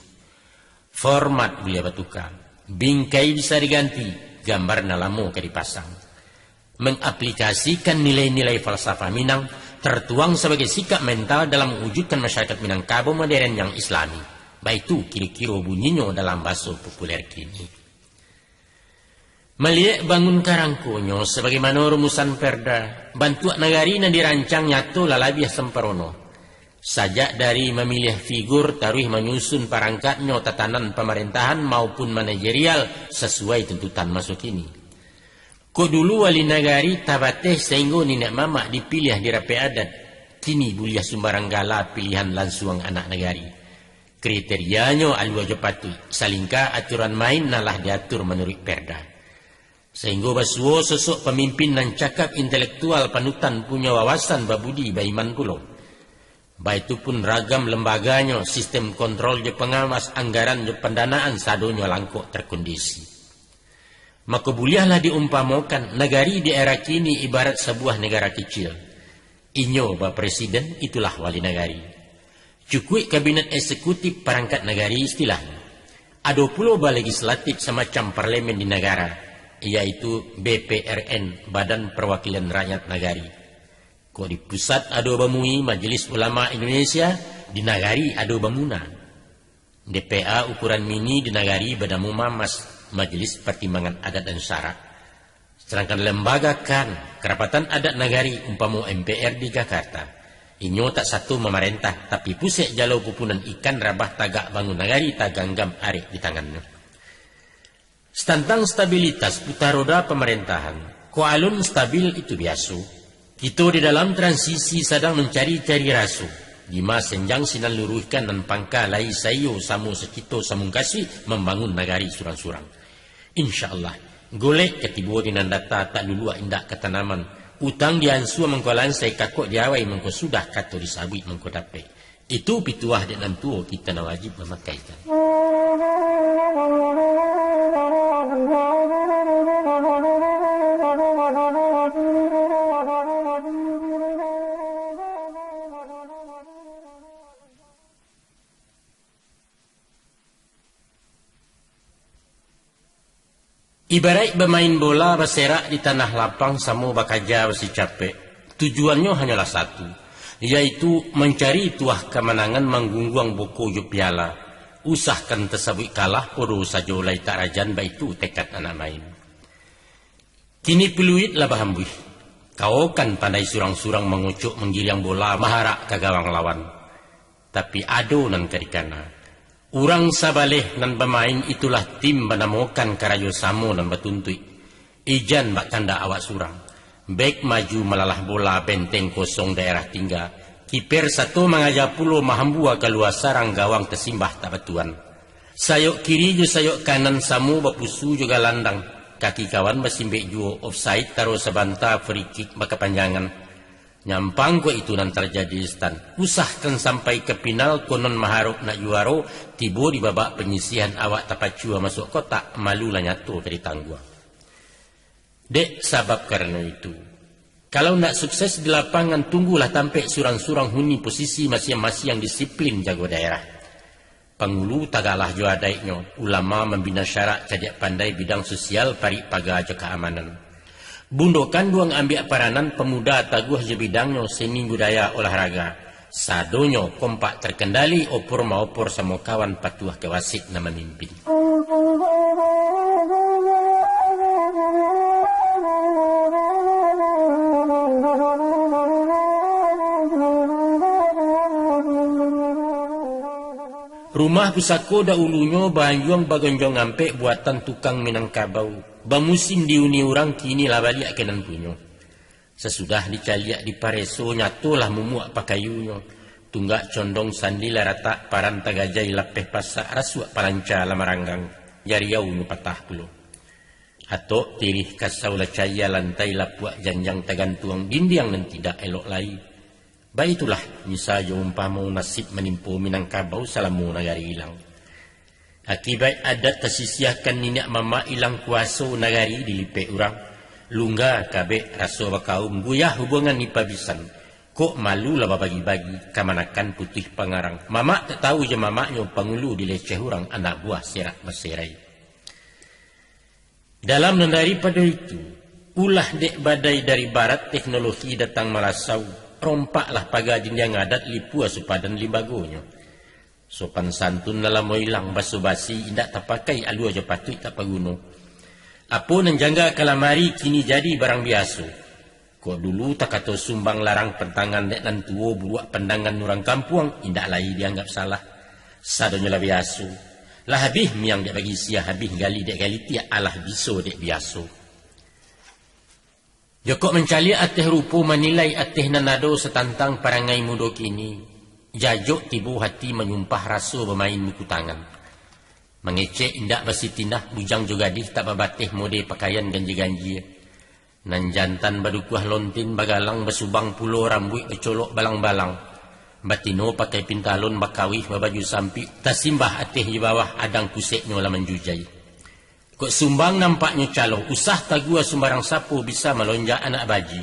Format buliah batuka, bingkai bisa diganti, gambar nan lamo ka dipasang. Mangaplikasikan nilai-nilai falsafah Minang, tertuang sabagai sikap mental dalam mawujudkan masyarakat Minangkabau modern yang Islami. Baitu kiro-kiro bunyinyo dalam baso populer kini. Maliek bangun karangkonyo, sabagaimano rumusan perda, bantuak nagari nan dirancang nyato lah labiah samparono. Sajak dari mamiliah figur, taruih manyusun parangkatnyo, tatanan pamarentahan maupun manajerial sasuai tuntutan maso kini. Kok dulu wali nagari tabateh, sainggo niniak mamak dipiliah di rapek adat, kini buliah sumbarang gala, pilihan lansuang anak nagari. Kriterianyo alua jo patuik, salingka aturan main nan lah diatur manuruik perda. Sainggo basuo sosok pamimpin nan cakap, intelektual, panutan, punyo wawasan, babudi, baiman pulo. Baitu pun ragam lembaganyo, sistem kontrol jo pangawas, anggaran jo pandanaan, sadonyo langkok terkondisi. Mako buliahlah diumpamokan, nagari di era kini ibarat sabuah negara kicil. Inyo bapresiden, itulah wali nagari. Cukuik kabinet eksekutif, parangkat nagari istilahnyo. Ado pulo balegislatif, samacam parlemen di nagara, yaitu B P R N, Badan Perwakilan Rakyat Nagari. Kok di pusat ado ba M U I, Majelis Ulama Indonesia, di nagari ado ba MUNA. D P A ukuran mini di nagari banamo MAMAS, Majelis Pertimbangan Adat dan Syarak. Sadangkan lembaga kan, Kerapatan Adat Nagari, umpamo M P R di Jakarta, inyo tak sato mamarentah, tapi pusek jalo pupunan ikan, rabah tagak bangun nagari, taganggam arek di tangannyo. Tantang stabilitas puta roda pamarentahan, kok alun stabil itu biaso. Kito di dalam transisi sadang mancari-cari raso, dima senjang sinan luruihkan, nan pangka lai saiyo, samo sakito samungkasuik, mambangun nagari surang-surang. Insya Allah, golek ka tibo di nan data, tak luluak indak ka tanaman. Utang diansua mangko lansai, kakok diawai mangko sudah, kato disabuik mangko dapek. Itu pituah dek nan tuo, kito nan wajib mamakaikan. Ibaraik bamain bola baserak di tanah lapang, samo bakaja basi capek. Tujuannyo hanyolah satu, yaitu mancari tuah kamanangan, manggungguang boko jo piala. Usahkan tasabuik kalah, podo sajo lai tak rajan, baitu tekad anak main. Kini peluit lah bahambuih. Kawokan pandai surang-surang mangocok, manggiliang bola, maharak ka gawang lawan. Tapi ado nan ka dikana. Urang sabaleh nan bamain, itulah tim banamokan karajo samo nan batuntuik. Ijan bak kandak awak surang. Bek maju malalah bola, benteng kosong daerah tingga. Kiper sato mangaja pulo, mahambua kalua sarang, gawang tasimbah tak batuan. Sayok kiri jo sayok kanan samo bapusu jo galandang. Kaki kawan basimbek juo, offside taruih sabanta, free kick bakapanjangan. Nyampang kok itu nan tarjadi, Stan. Usahkan sampai ka pinal, konon maharok nak juaro, tibo di babak panyisihan, awak tapacua masuak kotak, malu lah nyato ka ditangguang. Dek sabab karano itu, kalau nak sukses di lapangan, tunggulah tampek surang-surang, huni posisi masiang-masiang, disiplin jago daerah. Pangulu tagalah jo adaiknyo, ulama mambina syarak, cadiak pandai bidang sosial, parik paga jo kaamanan. Bundo kanduang ambiak paranan, pamuda taguah jo bidangnyo, seni budaya olahraga. Sadonyo kompak terkendali, opor maopor samo kawan, patuah ka wasit nan mamimpin. Rumah pusako daulunyo baanjuang bagonjong ampek buatan tukang Minangkabau. Bamusim diuni urang, kini lah baliak ka nan punyo. Sasudah dicaliak dipareso, nyatolah mumuak pakayunyo. Tunggak condong sandi lah ratak, paran tagajai lapeh pasak, rasuak palanca lah maranggang, jariaunyo patah pulo. Atok tirih kasau lah caia, lantai lapuak janjang tagantuang, dindiang nan tidak elok lai. Baitulah, misa jo umpamo, nasib manimpo Minangkabau salamo nagari ilang. Akibaik adat tasisiahkan niniak mamak, ilang kuaso nagari dilipek urang. Lungga kabek raso bakaum, guyah hubuangan dipabisan. Kok malu lah babagi-bagi, kamanakan putuih pangarang. Mamak tak tahu jo mamaknyo, pangulu dileceh urang, anak buah serak baserai. Dalam nan daripado itu, ulah dek badai dari barat, teknologi datang malasau, rompaklah paga dindiang adat, lipua supadan limbagonyo. Sopan santun nan lamo ilang, baso-basi indak tapakai, alua jo patuik tak paguno. Apo nan jangga ka lamari, kini jadi barang biaso. Kok dulu takato sumbang larang pantangan dek nan tuo, buruak pandangan urang kampuang indak lai dianggap salah. Sadonyo lah biaso. Lah abih miang dek bagisia, abih gali dek galitiak, alah biso dek biaso. Jokok mancaliak ateh rupo, manilai ateh nan ado satantang parangai mudo kini, jajok tibo hati manyumpah, raso bamain buku tangan. Mangecek indak basitinah, bujang jo gadih tak babateh, mode pakaian ganjia-ganjia. Nan jantan badukuah lontin, bagalang basubang pulo, rambuik bacolok balang-balang. Batino pakai pintalon, bakawih babaju sampik, tasimbah ateh jo bawah, adang kuseknyo lah manjujai. Kok sumbang nampaknyo calo, usah tagua sumbarang sapo, bisa malonjak anak baji.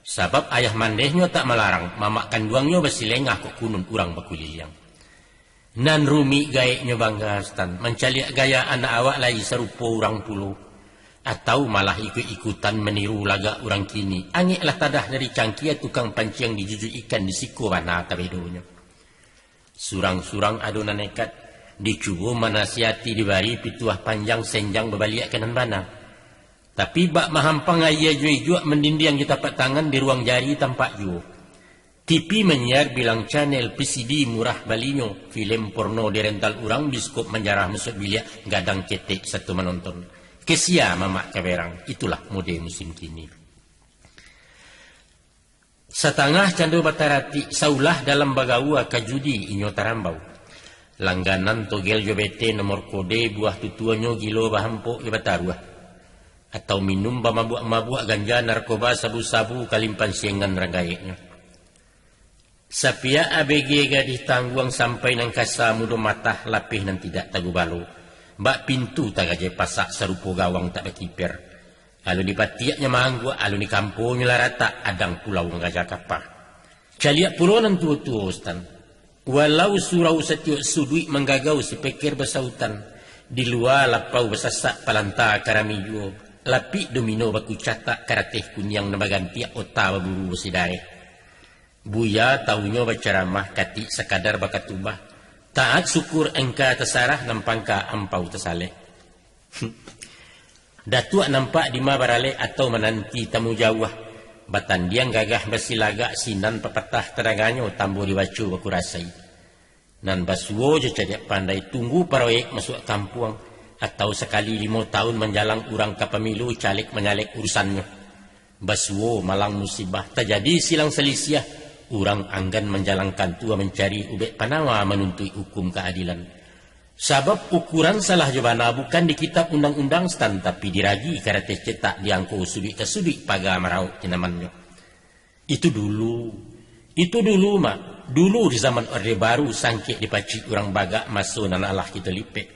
Sabab ayah mandehnyo tak malarang, mamak kanduangnyo basilengah, kok kunun urang bakuliliang. Nan rumik gaeknyo bangga, Sutan, mancaliak gaya anak awak lai sarupo urang pulo, atau malah ikuik-ikutan maniru lagak urang kini. Angeklah tadah dari cangkia, tukang panciang dijujuik ikan, di siko bana tabedonyo. Surang-surang ado nan nekat, dicubo manasihati, dibari pituah panjang, senjang babaliak ka nan bana. Tapi bak mahampang aia jo ijuak, mandindiang jo tapak tangan, di ruang jari tampak juo. T V manyiar bilang channel, V C D murah balinyo, filem porno dirental urang, biskop manjarah masuak biliak, gadang cetek sato manonton. Kesia mamak kaberang, itulah mode musim kini. Satangah cando bataratik, saulah dalam bagaua, ka judi inyo tarambau. Langganan togel jo bete, nomor kode buah tutuanyo, gilo bahampok jo bataruah. Atau minum bamabuak-mabuak, ganja, narkoba, sabu-sabu, kalimpan siangan rang gaeknyo. Sapiak A B G gadih tangguang, sampai nan kasa mudo matah, lapeh nan tidak tagubalo. Bak pintu tagajai pasak, sarupo gawang tak bakiper. Alun dipatiaknyo maangguak, alun dikamponyo lah ratak, adang pulau mangaja kapa. Caliak pulo nan tuo-tuo, Sutan. Walau surau satiok suduik, manggagau sipeker basautan, di lua lapau basasak, palanta karami juo, lapik domino bakucatak, karateh kuniang nan bagantiak, ota baburu basidareh. Buya taunyo bacaramah, katik sakadar bakatubah, taat syukur engka tasarah, nan pangka ampau tasalek. Datuak nampak dima baralek, atau mananti tamu jauah, batandiang gagah basilagak, sinan papatah tadanganyo, tambo dibaco bakurasai. Nan basuo jo cadiak pandai, tunggu paroyek masuak kampuang, atau sakali limo taun manjalang, urang ka pamilu, caleg manyalek urusannyo. Basuo malang musibah, tajadi silang salisiah, urang anggan manjalang kantua, mancari ubek panawa, manuntuik hukum kaadilan. Sabab ukuran salah jo bana bukan di kitab undang-undang, Sutan, tapi diragi karateh cetak, diangko suduik ka suduik, paga marauk tinamannyo. Itu dulu. Itu dulu, Mak. Dulu di zaman Orde Baru, sangkek dipacik urang bagak, maso nan alah kito lipek.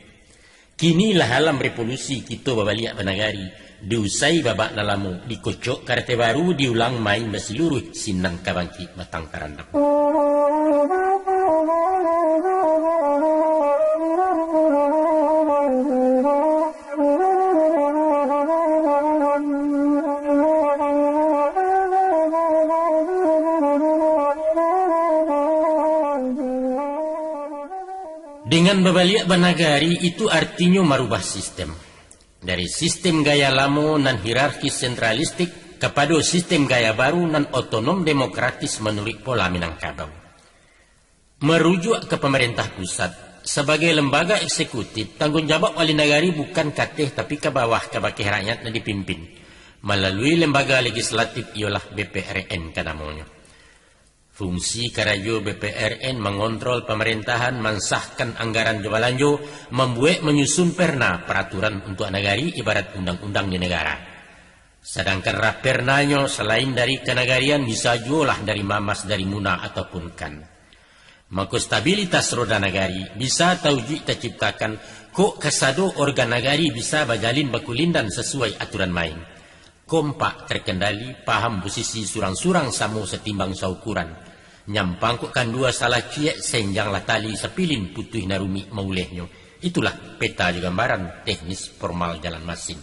Kini lah alam revolusi, kito babaliak banagari. Diusai babak nan lamo, dikocok karateh baru, diulang main basiluruih, sinan ka bangkik batang karandam. Dengan babaliak banagari, itu artinyo marubah sistem. Dari sistem gaya lamo nan hierarkis sentralistik kapado sistem gaya baru nan otonom demokratis manuruik pola Minangkabau. Marujuak ka pamarentah pusat, sabagai lembaga eksekutif, tangguang jawab wali nagari bukan kateh tapi ka bawah, kabakeh rakyat nan dipimpin, malalui lembaga legislatif, iyolah B P R N ka namonyo. Fungsi karajo B P R N mangontrol pamarentahan, mansahkan anggaran jo balanjo, mambuek manyusun perna paraturan untuak nagari ibarat undang-undang di nagara. Sadangkan rapernanyo salain dari kanagarian, bisa juolah dari Mamas, dari Muna, ataupun kan. Mako stabilitas roda nagari bisa taujuik taciptakan, kok kasado organ nagari bisa bajalin bakulindan sasuai aturan main. Kompak terkendali, paham posisi surang-surang samo satimbang saukuran. Nyampang kok kandua salah ciek, senjanglah tali sapilin putuih nan rumik maulehnyo. Itulah peta jo gambaran teknis formal jalan masin.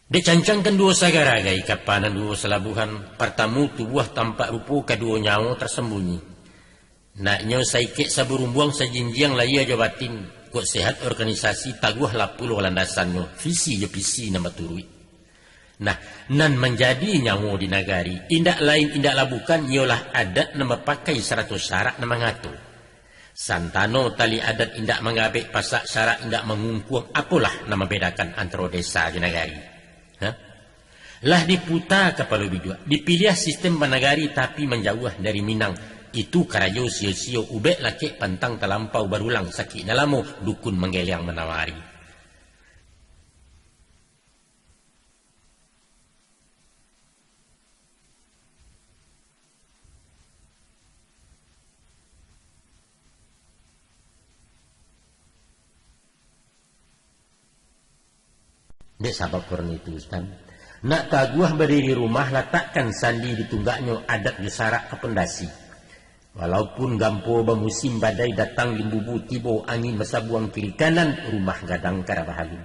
Dek cancang kan duo sagaragai, kapa nan duo salabuhan, partamu tubuah tampak rupo, kaduo nyawo tasambunyi. Naknyo saikek saburumbuang, sajinjiang lahia jo batin, kok sehat organisasi, taguahlah pulo landasannyo, visi jo pisi nan baturuik. Nah, nan manjadi nyawo di nagari, indak lain indaklah bukan, iyolah adat nan bapakai sarato syarak nan mangato. Santano tali adat indak mangabek, pasak syarak indak mangungkuang, apolah nan mambedakan antaro desa jo nagari? Hah? Lah diputa kapalo biduak, dipiliah sistem banagari tapi manjauah dari Minang. Itu karajo sio-sio, ubek lakek pantang talampau, barulang sakik nan lamo, dukun manggeliang manawari. Dek sabab karano itu, Ustaz, nak taguah badiri rumah, latakkan sandi di tunggaknyo, adat jo sarak ka pondasi. Walaupun gampo bamusim, badai datang limbubu tibo, angin basabuang kiri kanan, rumah gadang ka rabah alun.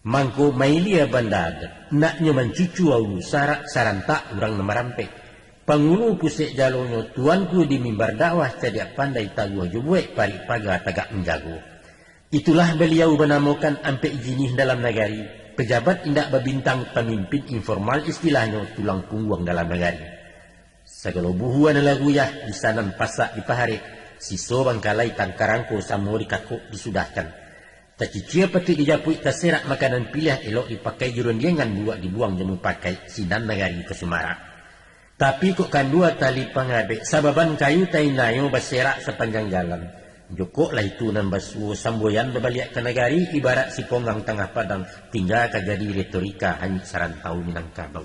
Mangko mailia banda adat, naknyo mancucu aulu, sarak sarantak urang nan marampek. Pangulu pusek jalonyo, tuanku di mimbar dakwah, cadiak pandai taguah jo buek, parik paga tagak manjago. Itulah baliau banamokan ampek jinih dalam nagari, pejabat indak babintang, pamimpin informal istilahnyo, tulang pungguang dalam nagari. Sagalo buhua nan lah guyah, di sanan pasak dipaharek, siso bangkalai tangkarangko, samo dikakok disudahkan. Tacicia patuik dijapuik, taserak makanan piliah, elok dipakai jo rundiangan, buruak dibuang jo mupakaik, sinan nagari ka sumarak. Tapi kok kandua tali pangabek, sababan kayu tainayo baserak sapanjang jalan. Jokoklah itu nan basuo, samboyan babaliak ka nagari, ibarat siponggang tangah padang, tingga ka jadi retorika hanyuik sarantau Minangkabau.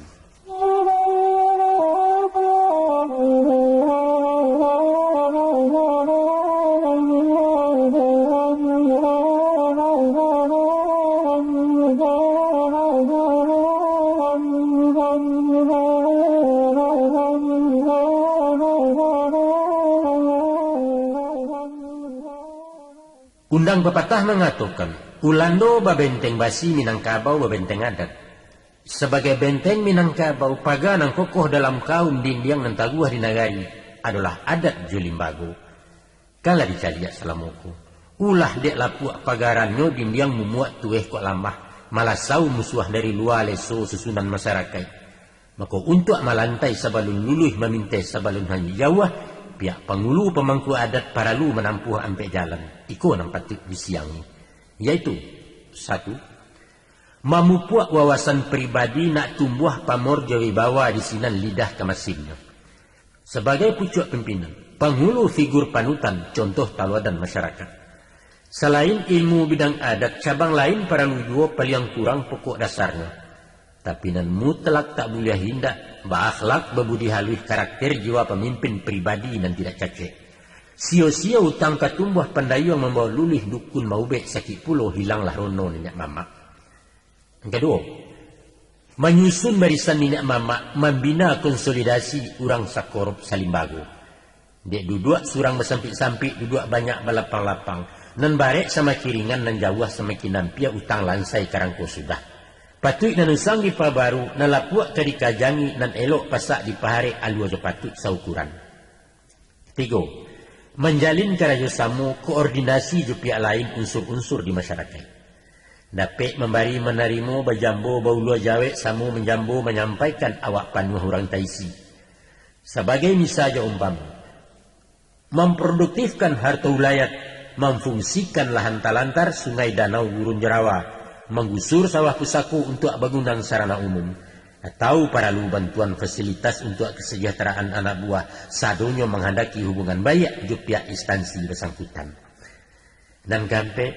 Undang papatah mangatokan, Ulando babenteng basi, Minangkabau babenteng adat. Sabagai benteng Minangkabau, paga nan kokoh dalam kaum, dindiang nan taguah di nagari, adolah adat jo limbago. Kan lah dicaliak salamo ko. Ulah dek lapuak pagarannyo, dindiang mumuak tueh kok lamah, malasau musuah dari lua, leso susunan masarakaik. Mako, untuak malantai sabalun luluih, mamintai sabalun hanyuik jauah, pihak pangulu pamangku adat paralu manampuah ampek jalan. Iko nan patuik disiangi, yaitu, satu, mamupuak wawasan pribadi, nak tumbuah pamor jo wibawa, di sinan lidah ka masinnyo. Sabagai pucuak pimpinan, pangulu figur panutan, contoh taladan masyarakat. Salain ilmu bidang adat, cabang lain paralu juo, paliang kurang pokok dasarnyo. Tapi nan mutlak tak buliah indak, baakhlak, babudi haluih, karakter jiwa pamimpin, pribadi nan tidak cacek. Sio-sio utang ka tumbuah, pandayuang mambawa luluih, dukun maubek, sakik pulo hilanglah rono niniak mamak. Nan kaduo, manyusun barisan niniak mamak, mambina konsolidasi urang sakorop salimbago. Dek duduak surang basampik-sampik, duduak banyak balapang-lapang. Nan barek samakin ringan, nan jauah samakin ampia, utang lansai karangko sudah. Patuik nan usang dipabaru, nan lapuak ka dikajangi, nan elok pasak dipaharek, alua jo patuik saukuran. Tigo, Manjalin karajo samo, koordinasi jo pihak lain, unsur-unsur di masyarakaik. Dapek mambari manarimo, bajambo baulua jawek, samo manjambo manyampaikan awak panuah urang taisi. Sabagai misa jo umpamo, mamproduktifkan harto ulayat, mamfungsikan lahan talantar, sungai, danau, gurun jo rawa, manggusur sawah pusako untuak bangunan sarana umum, atau paralu bantuan fasilitas untuak kasajahtaraan anak buah, sadonyo manghandaki hubungan baiak jo pihak instansi basangkutan. Nan kaampek,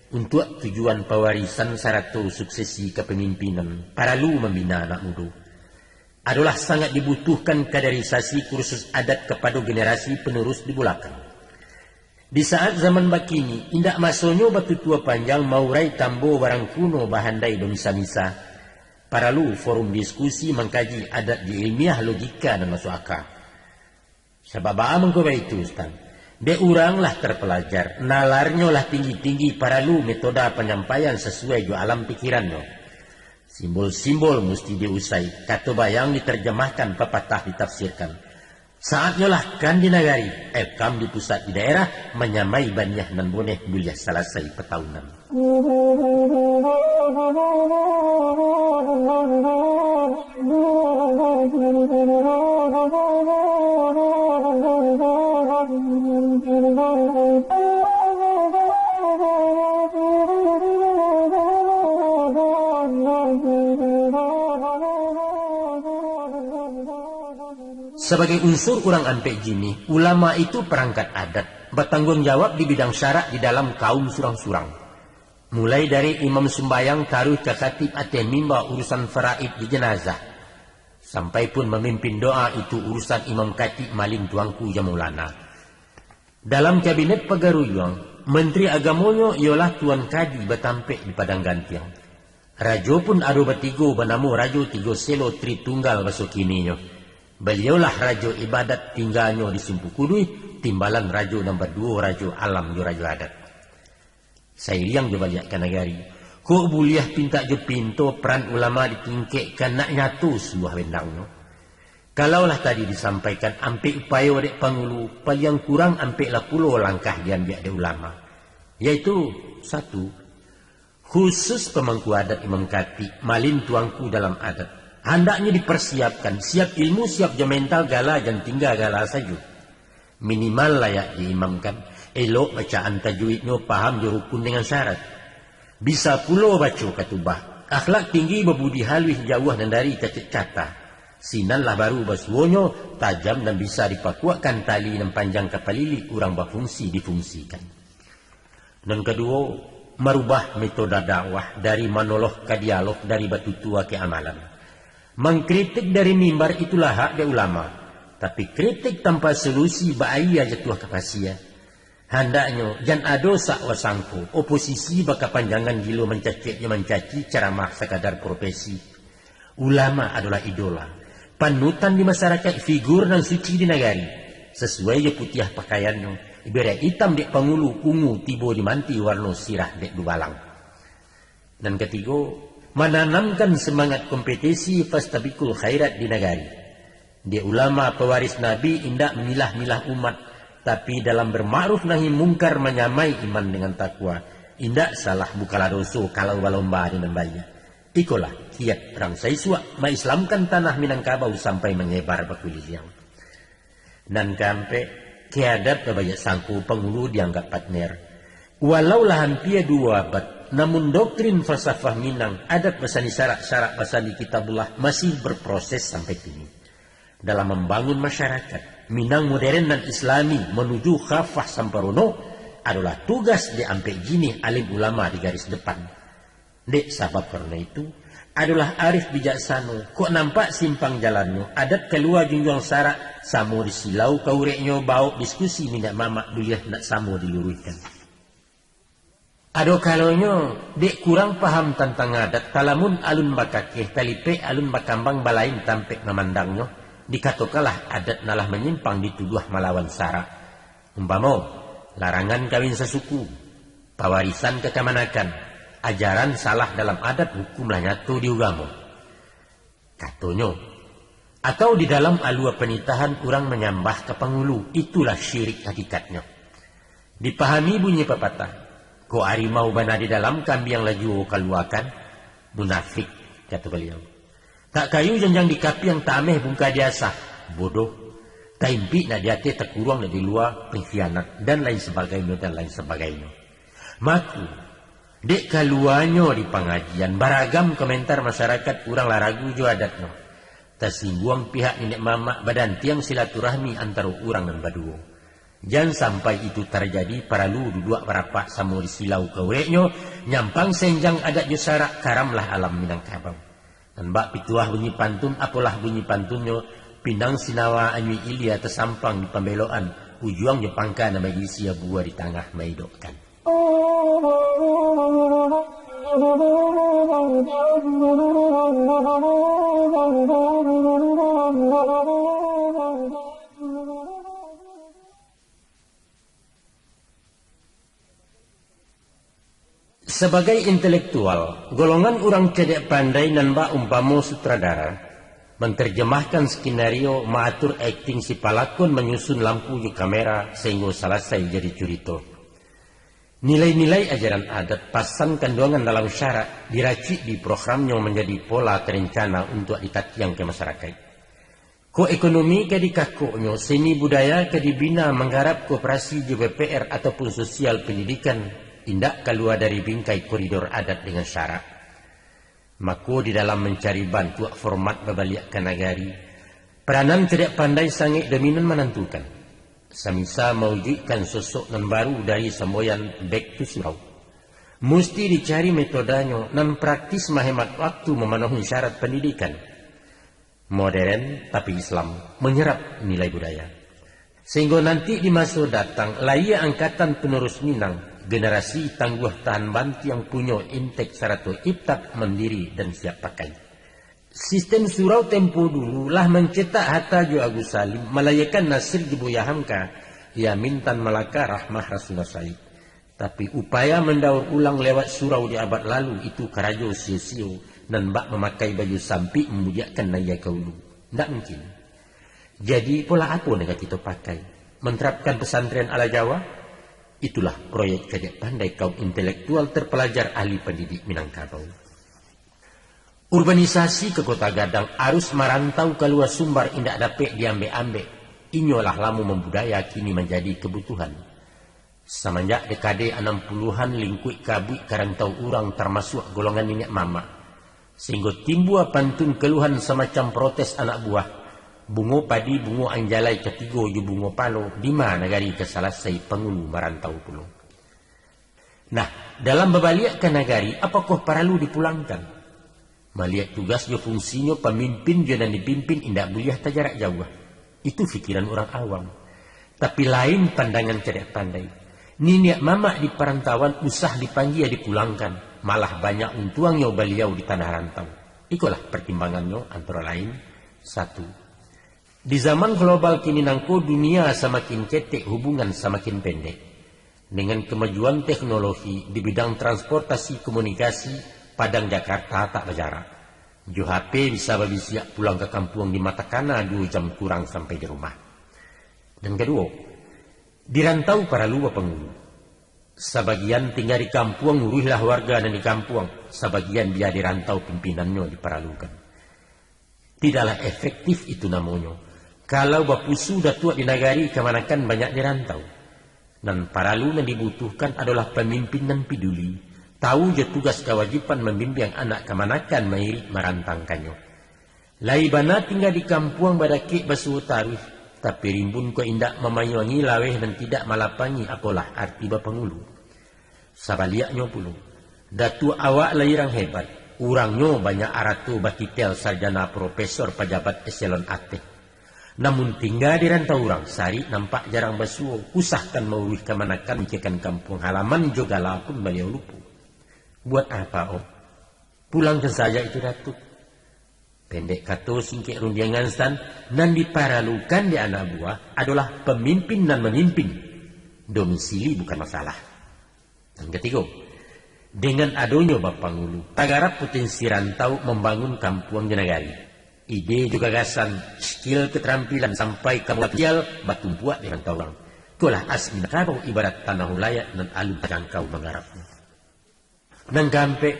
untuak tujuan pawarisan sarato suksesi kapamimpinan, paralu mambina anak mudo. Adolah sangat dibutuhkan kaderisasi kursus adat kapado generasi panurus di bulakang. Di saat zaman bakini, indak masonyo batutua panjang maurai tambo barangkuno bahandai bamisa-misa. Paralu forum diskusi mangkaji adat jo ilmiah logika nan masuak aka. Sabab baa mangko baitu, Ustaz? Dek urang lah tarpalajar, nalarnyo lah tinggi-tinggi, paralu metoda panyampaian sasuai jo alam pikirannyo. Simbol-simbol musti diusai, kato bayang diterjemahkan, papatah ditafsirkan. Saatnyo lah kan di nagari, eh, kam di pusat di daerah, manyamai baniah nan boneh buliah salasai pataunan. Sabagai unsur urang ampek jinih, ulama itu parangkat adat, batangguang jawab di bidang syarak di dalam kaum surang-surang. Mulai dari imam sumbayang taruih ka khatib ateh mimba urusan faraid di janazah, sampai pun mamimpin doa itu urusan imam katik malin tuangku jo maulana. Dalam kabinet Pagaruyuang, Menteri Agamonyo iyolah Tuan Kadi batampek di Padang Gantiang. Rajo pun ado batigo banamo Rajo Tigo Selo Tritunggal baso kininyo. Baliaulah Rajo Ibadat tingganyo di Sumpu Kuduih, timbalan rajo nan baduo, Rajo Alam jo Rajo Adat. Sairiang jo baliak ka nagari, kok buliah pintak jo pinto peran ulama ditingkekkan nak nyato suluah bendangnyo. Kalau lah tadi disampaikan ampek upayo dek pangulu, paliang kurang ampek lah pulo langkah diambiak dek ulama, yaitu, satu, khusus pamangku adat imam katik, malin tuangku dalam adat, handaknyo diparsiapkan, siap ilmu, siap jo mental, gala jan tingga gala sajo. Minimal layak diimamkan, elok bacaan tajwidnyo, paham jo rukun dengan syarat. Bisa pulo baco katubah, akhlak tinggi, babudi haluih, jauah nan dari cacek kata. Sinan lah baru basuonyo, tajam nan bisa dipakuakkan, tali nan panjang ka palilik, urang bafungsi difungsikan. Nan kaduo, marubah metoda dakwah dari monolog ka dialog, dari batutua ka amalan. Mangkritik dari mimbar itulah hak dek ulama, tapi kritik tanpa solusi bak aia jatuah ka pasia. Handaknyo jan ado sakwa sangko, oposisi bakapanjangan gilo mancacek jo mancaci, caramah sakadar profesi. Ulama adolah idola, panutan di masarakaik, figur nan suci di nagari. Sasuai jo putiah pakaiannyo, ibaraik itam dek pangulu, ungu tibo di manti, warno sirah dek dubalang. Nan katigo, mananamkan samangat kompetisi fastabiqul khairat di nagari. Dek ulama pawaris Nabi indak mamilah-milah umat, tapi dalam bamakruf nahi mungkar manyamai iman dengan takwa. Indak salah, bukanlah doso kalau balomba di nan baiak. Ikolah kiat rang saisuak maislamkan tanah Minangkabau sampai manyebar bakuliliang. Nan kaampek, kiadat babaiak sangko pangulu dianggap partner. Walau lah ampia duo abad, namun doktrin falsafah Minang, adat basandi syarak, syarak basandi Kitabullah, masih berproses sampai kini. Dalam mambangun masyarakat, Minang modern nan Islami manuju khafah samparono, adolah tugas di ampek jinih alim ulama di garis depan. Dek sabab karano itu, adolah arif bijaksano, kok nampak simpang jalannyo, adat kalua junjuang syarak, samo disilau kaureknyo, baok diskusi niniak mamak, buliah nak samo diluruihkan. Ado kalonyo, dek kurang paham tantang adat, talamun alun bakakeh, talipek alun bakambang, balain tampek mamandangnyo, dikatokanlah adat nan lah manyimpang, dituduah malawan syarak. Umpamo, larangan kawin sasuku, pawarisan kakamanakan, ajaran salah dalam adat, hukum lah nyato di ugamo. Katonyo, Atau di dalam alua panitahan urang manyambah ka pangulu, itulah syirik hakikatnyo. Dipahami bunyi papatah, "Kok arimau bana di dalam, kambiang lah juo kaluakan?" Munafik, kato baliau. Tak kayu janjang di kapiang, tak ameh bungka di asah, bodoh. Taimpik nak di ateh, takuruang nak di lua, pengkhianat, dan lain sabagainyo, dan lain sabagainyo. Mako, dek kaluanyo di pangajian, baragam komentar masyarakat, urang lah ragu jo adatnyo. Tasingguang pihak niniak mamak, badantiang silaturahmi antaro urang nan baduo. Jan sampai itu tarjadi, paralu duduak barapak samo di silau ka ureknyo, nyampang senjang adat jo sarak, karamlah alam Minangkabau. Nan bak pituah bunyi pantun, apolah bunyi pantunnyo, pinang sinawa anyuik ilia tasampang di pambelokan, ujuang jo pangka nan baisi abuah di tangah maidokkan. Sabagai intelektual, golongan urang cadiak pandai nan bak umpamo sutradara, mantarjamahkan skenario, maatur akting si palakon, manyusun lampu jo kamera, sainggo salasai jadi curito. Nilai-nilai ajaran adat, pasan kanduangan dalam syarak, diracik di programnyo manjadi pola tarencana untuak ditatiang ka masarakaik. Kok ekonomi ka dikakoknyo, seni budaya ka dibina manggarap koperasi jo B P R ataupun sosial pendidikan, indak kalua dari bingkai koridor adat dengan syarak. Mako, di dalam mancari bantuak format babaliak ka nagari, peranan cadiak pandai sangaik dominan manantukan. Samisa mawujuikkan sosok nan baru dari samboyan back to surau, musti dicari metodanyo nan praktis, mahemat waktu, mamanuhi syarat pendidikan modern, tapi Islam, manyerap nilai budaya. Sahinggo nanti di maso datang, lahia angkatan panarus Minang, generasi tangguah tahan bantiang, punyo intek sarato iptak, mandiri dan siap pakai. Sistem surau tempo dulu lah mancetak Hatta jo Agus Salim, malahiakan Nasir jo Buya Hamka, Yamin Tan Malaka, Rahmah Rasuna Said. Tapi, upaya mandaur ulang lewat surau di abad lalu, itu karajo sio-sio, nan bak mamakai baju sampik, mamudiakkan naiya ka ulu. Ndak mungkin. Jadi, pola apo nan ka kito pakai? Manterapkan pesantren ala Jawa? Itulah proyek cadiak pandai kaum intelektual terpelajar ahli pendidik Minangkabau. Urbanisasi ka Kota Gadang, arus marantau kalua Sumbar indak dapek diambek-ambek. Inyo lah lamo mambudaya, kini manjadi kabutuhan. Samanjak dekade anam puluahan, lingkuik kabuik ka rantau urang, tarmasuak golongan niniak mamak. Sahinggo timbua pantun kaluhan samacam protes anak buah, "Bungo padi, bungo anjalai katigo, jo bungo palo, dima nagari ka salasai, pangulu marantau pulo." Nah, dalam babaliak ka nagari, apokoh paralu dipulangkan? Maliek tugas jo fungsinyo pamimpin jo nan dipimpin indak buliah tajarak jauah. Itu pikiran urang awam. Tapi lain pandangan cadiak pandai. Niniak mamak di parantauan usah dipanggia dipulangkan, malah banyak untuangnyo baliau di tanah rantau. Ikolah partimbangannyo, antara lain, satu, di zaman global kini nangko, dunia samakin ketek, hubungan samakin pendek. Dengan kemajuan teknologi di bidang transportasi komunikasi, Padang Jakarta tak bajarak. Jo H P bisa babisiak pulang ka kampuang di matakana duo jam kurang sampai di rumah. Nan kaduo, di rantau paralu bapangulu. Sabagian tingga di kampuang, uruihlah warga nan di kampuang, sabagian bia di rantau, pimpinannyo diparalukan. Tidaklah efektif itu namonyo, kalau bapusu datuak di nagari, kamanakan banyak di rantau. Nan paralu, nan dibutuhkan adolah pamimpin nan piduli, tahu jo tugas kawajiban mambimbiang anak kamanakan, mairik marantangkannyo. Lai bana tingga di kampuang, badakek basuo taruih, tapi rimbun kok indak mamayuangi, laweh nan tidak malapangi, apolah arti bapangulu. Sabaliaknyo pulo, datuak awak lai urang hebat, urangnyo banyak arato, bakitel sarjana, profesor, pajabat eselon ateh. Namun tingga di rantau urang, sarik nampak jarang basuo, usahkan mauruih kamanakan, mikiakan kampuang halaman, jo gala pun baliau lupo. Buat apa, om? Pulangkan saja itu datuak. Pendek kato, singkek rundiangan, San, nan diparalukan di anak buah adolah pamimpin nan mamimpin. Domisili bukan masalah. Nan katigo, dengan adonyo bapangulu, tagarap potensi rantau mambangun kampuang jo nagari. Ide jo gagasan, skill, keterampilan, sampai ka modal batumpuak di rantau urang. Itulah as Minangkabau ibarat tanah ulayak nan alun tajangkau manggarapnyo. Nan kaampek,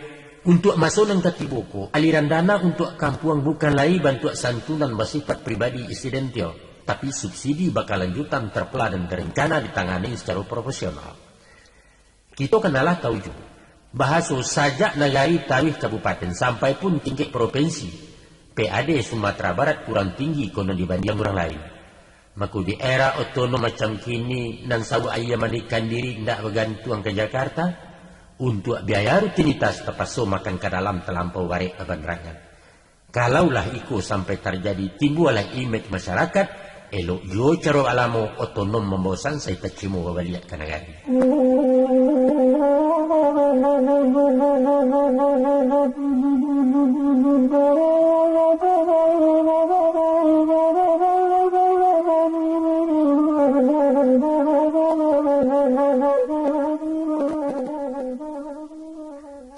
untuak maso nan katibo ko, aliran dana untuak kampuang bukan lai bantuak santunan basifat pribadi insidentil, tapi subsidi bakalanjutan terpola dan terencana ditangani secara profesional. Kito kan alah tau juo, bahaso sajak nagari taruih kabupaten sampai pun tingkek propinsi, P A D Sumatera Barat kurang tinggi konon dibandiang urang lain. Mako di era otonom macam kini, nan sauak aia mandikan diri indak bagantuang ka Jakarta, untuak biaya rutinitas tapaso makan ka dalam talampau barek baban rangan. Kalaulah iko sampai tarjadi, timbualah imej masyarakat, elok juo caro alamo otonom mambao sansai tacimo babaliak ka nagari.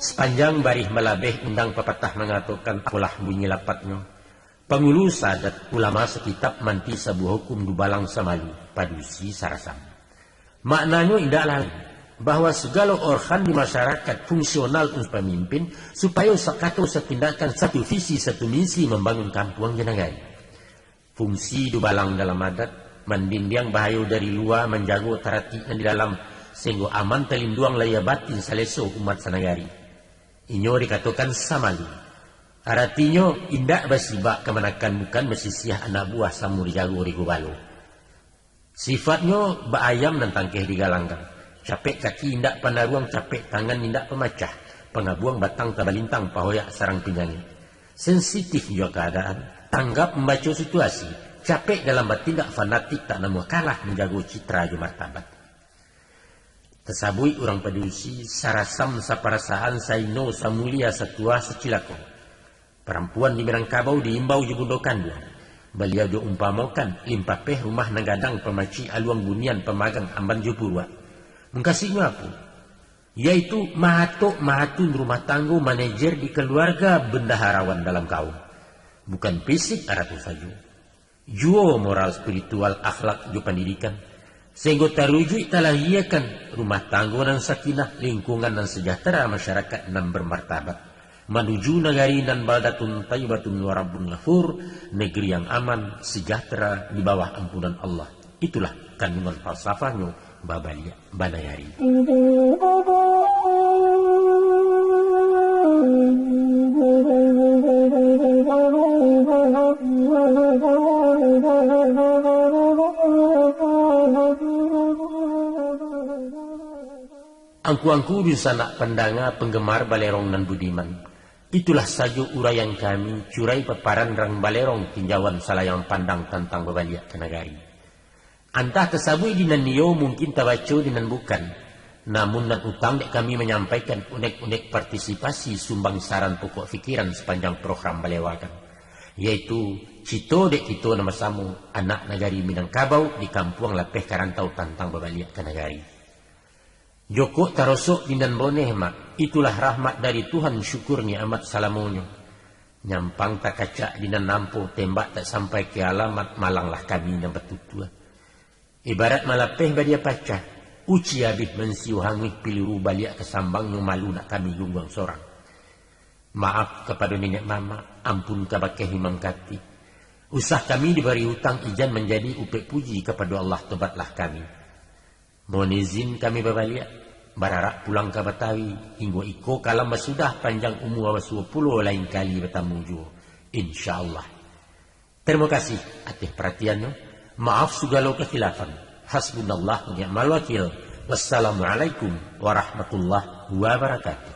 Sapanjang barih malabeh undang papatah mangatokan, apolah bunyi lapatnyo, pangulu sadat ulama sakitab manti sabuah hukum dubalang samalu, padusi sarasam. Maknanyo indak lain, bahwa sagalo organ di masyarakat fungsional untuak pamimpin, supayo sakato satindakan, satu visi, satu misi mambangun kampuang jo nagari. Fungsi dubalang dalam adat, mandindiang bahayo dari lua, manjago taratik nan di dalam, sahinggo aman talinduang lahia batin saleso umat sanagari. Inyo dikatokan samalu. Aratinyo, indak basibak kamanakan, bukan basisiah anak buah, samo dijago di gubalo. Sifatnyo baayam nan tangkeh digalanggang. Capek kaki indak panaruang, capek tangan indak pamacah, pangabuang batang tabalintang, pahoyak sarang pinyangik. Sensitif jo kaadaan, tanggap mambaco situasi, capek dalam batindak, fanatik tak namuah kalah, manjago citra jo martabat. Tasabuik urang padusi, sarasam saparasaan, saino, samulia, satuah, sacilako. Parampuan di Minangkabau diimbau jo bundo kanduang. Baliau jo umpamokan, limpapeh rumah nan gadang, pamacik aluang bunian, pamagang amban jo puruak. Mungkasinyo apo? Yaitu mahatok mahatun rumah tanggo, manajer di kaluarga, bendaharawan dalam kaum. Bukan fisik arato sajo, juo moral, spiritual, akhlak, jo pandidikan, sahinggo tarujuik talahiakan rumah tanggo nan sakinah, lingkungan nan sejahtera, masyarakat nan bermartabat, manuju nagari nan baldatun thayyibatun wa rabbun ghafur, negeri yang aman, sejahtera, di bawah ampunan Allah. Itulah kandungan falsafahnyo babaliak banagari. Angku-angku dunsanak pandanga, panggemar Balerong nan budiman, itulah sajo uraian kami, curai paparan rang Balerong, tinjauan salayang pandang tantang babaliak ka nagari. Antah tasabuik di nan iyo, mungkin tabaco di nan bukan. Namun nan utang dek kami manyampaikan unek-unek partisipasi sumbang saran pokok pikiran sapanjang program balewakan, yaitu cito dek kito nan basamo, anak nagari Minangkabau di kampuang lapeh ka rantau tantang babaliak ka nagari. Jokok tarosok di nan boneh, Mak, itulah rahmat dari Tuhan, syukur nikmat salamonyo. Nyampang takacak di nan nampo, tembak tak sampai ka alamat, malanglah kami nan batutua. Ibarat malapeh badia pacah, uci abih mansiu hanguih, piliru baliak ka sambangnyo, malu nak kami gungguang sorang. Maaf kapado niniak mamak, ampun ka bakeh imam katik. Usah kami dibari utang, ijan manjadi upek puji kapado Allah, tobatlah kami. Mohon izin kami babaliak, bararak pulang ka Batawi, hinggo iko kalam basudah, panjang umua basuo pulo, lain kali batamu juo, insya Allah. Tarimo kasih ateh paratiannyo. Maaf sugalo kakhilafan. Hasbunallah wa ni'mal wakil. Wassalamualaikum warahmatullahi wabarakatuh.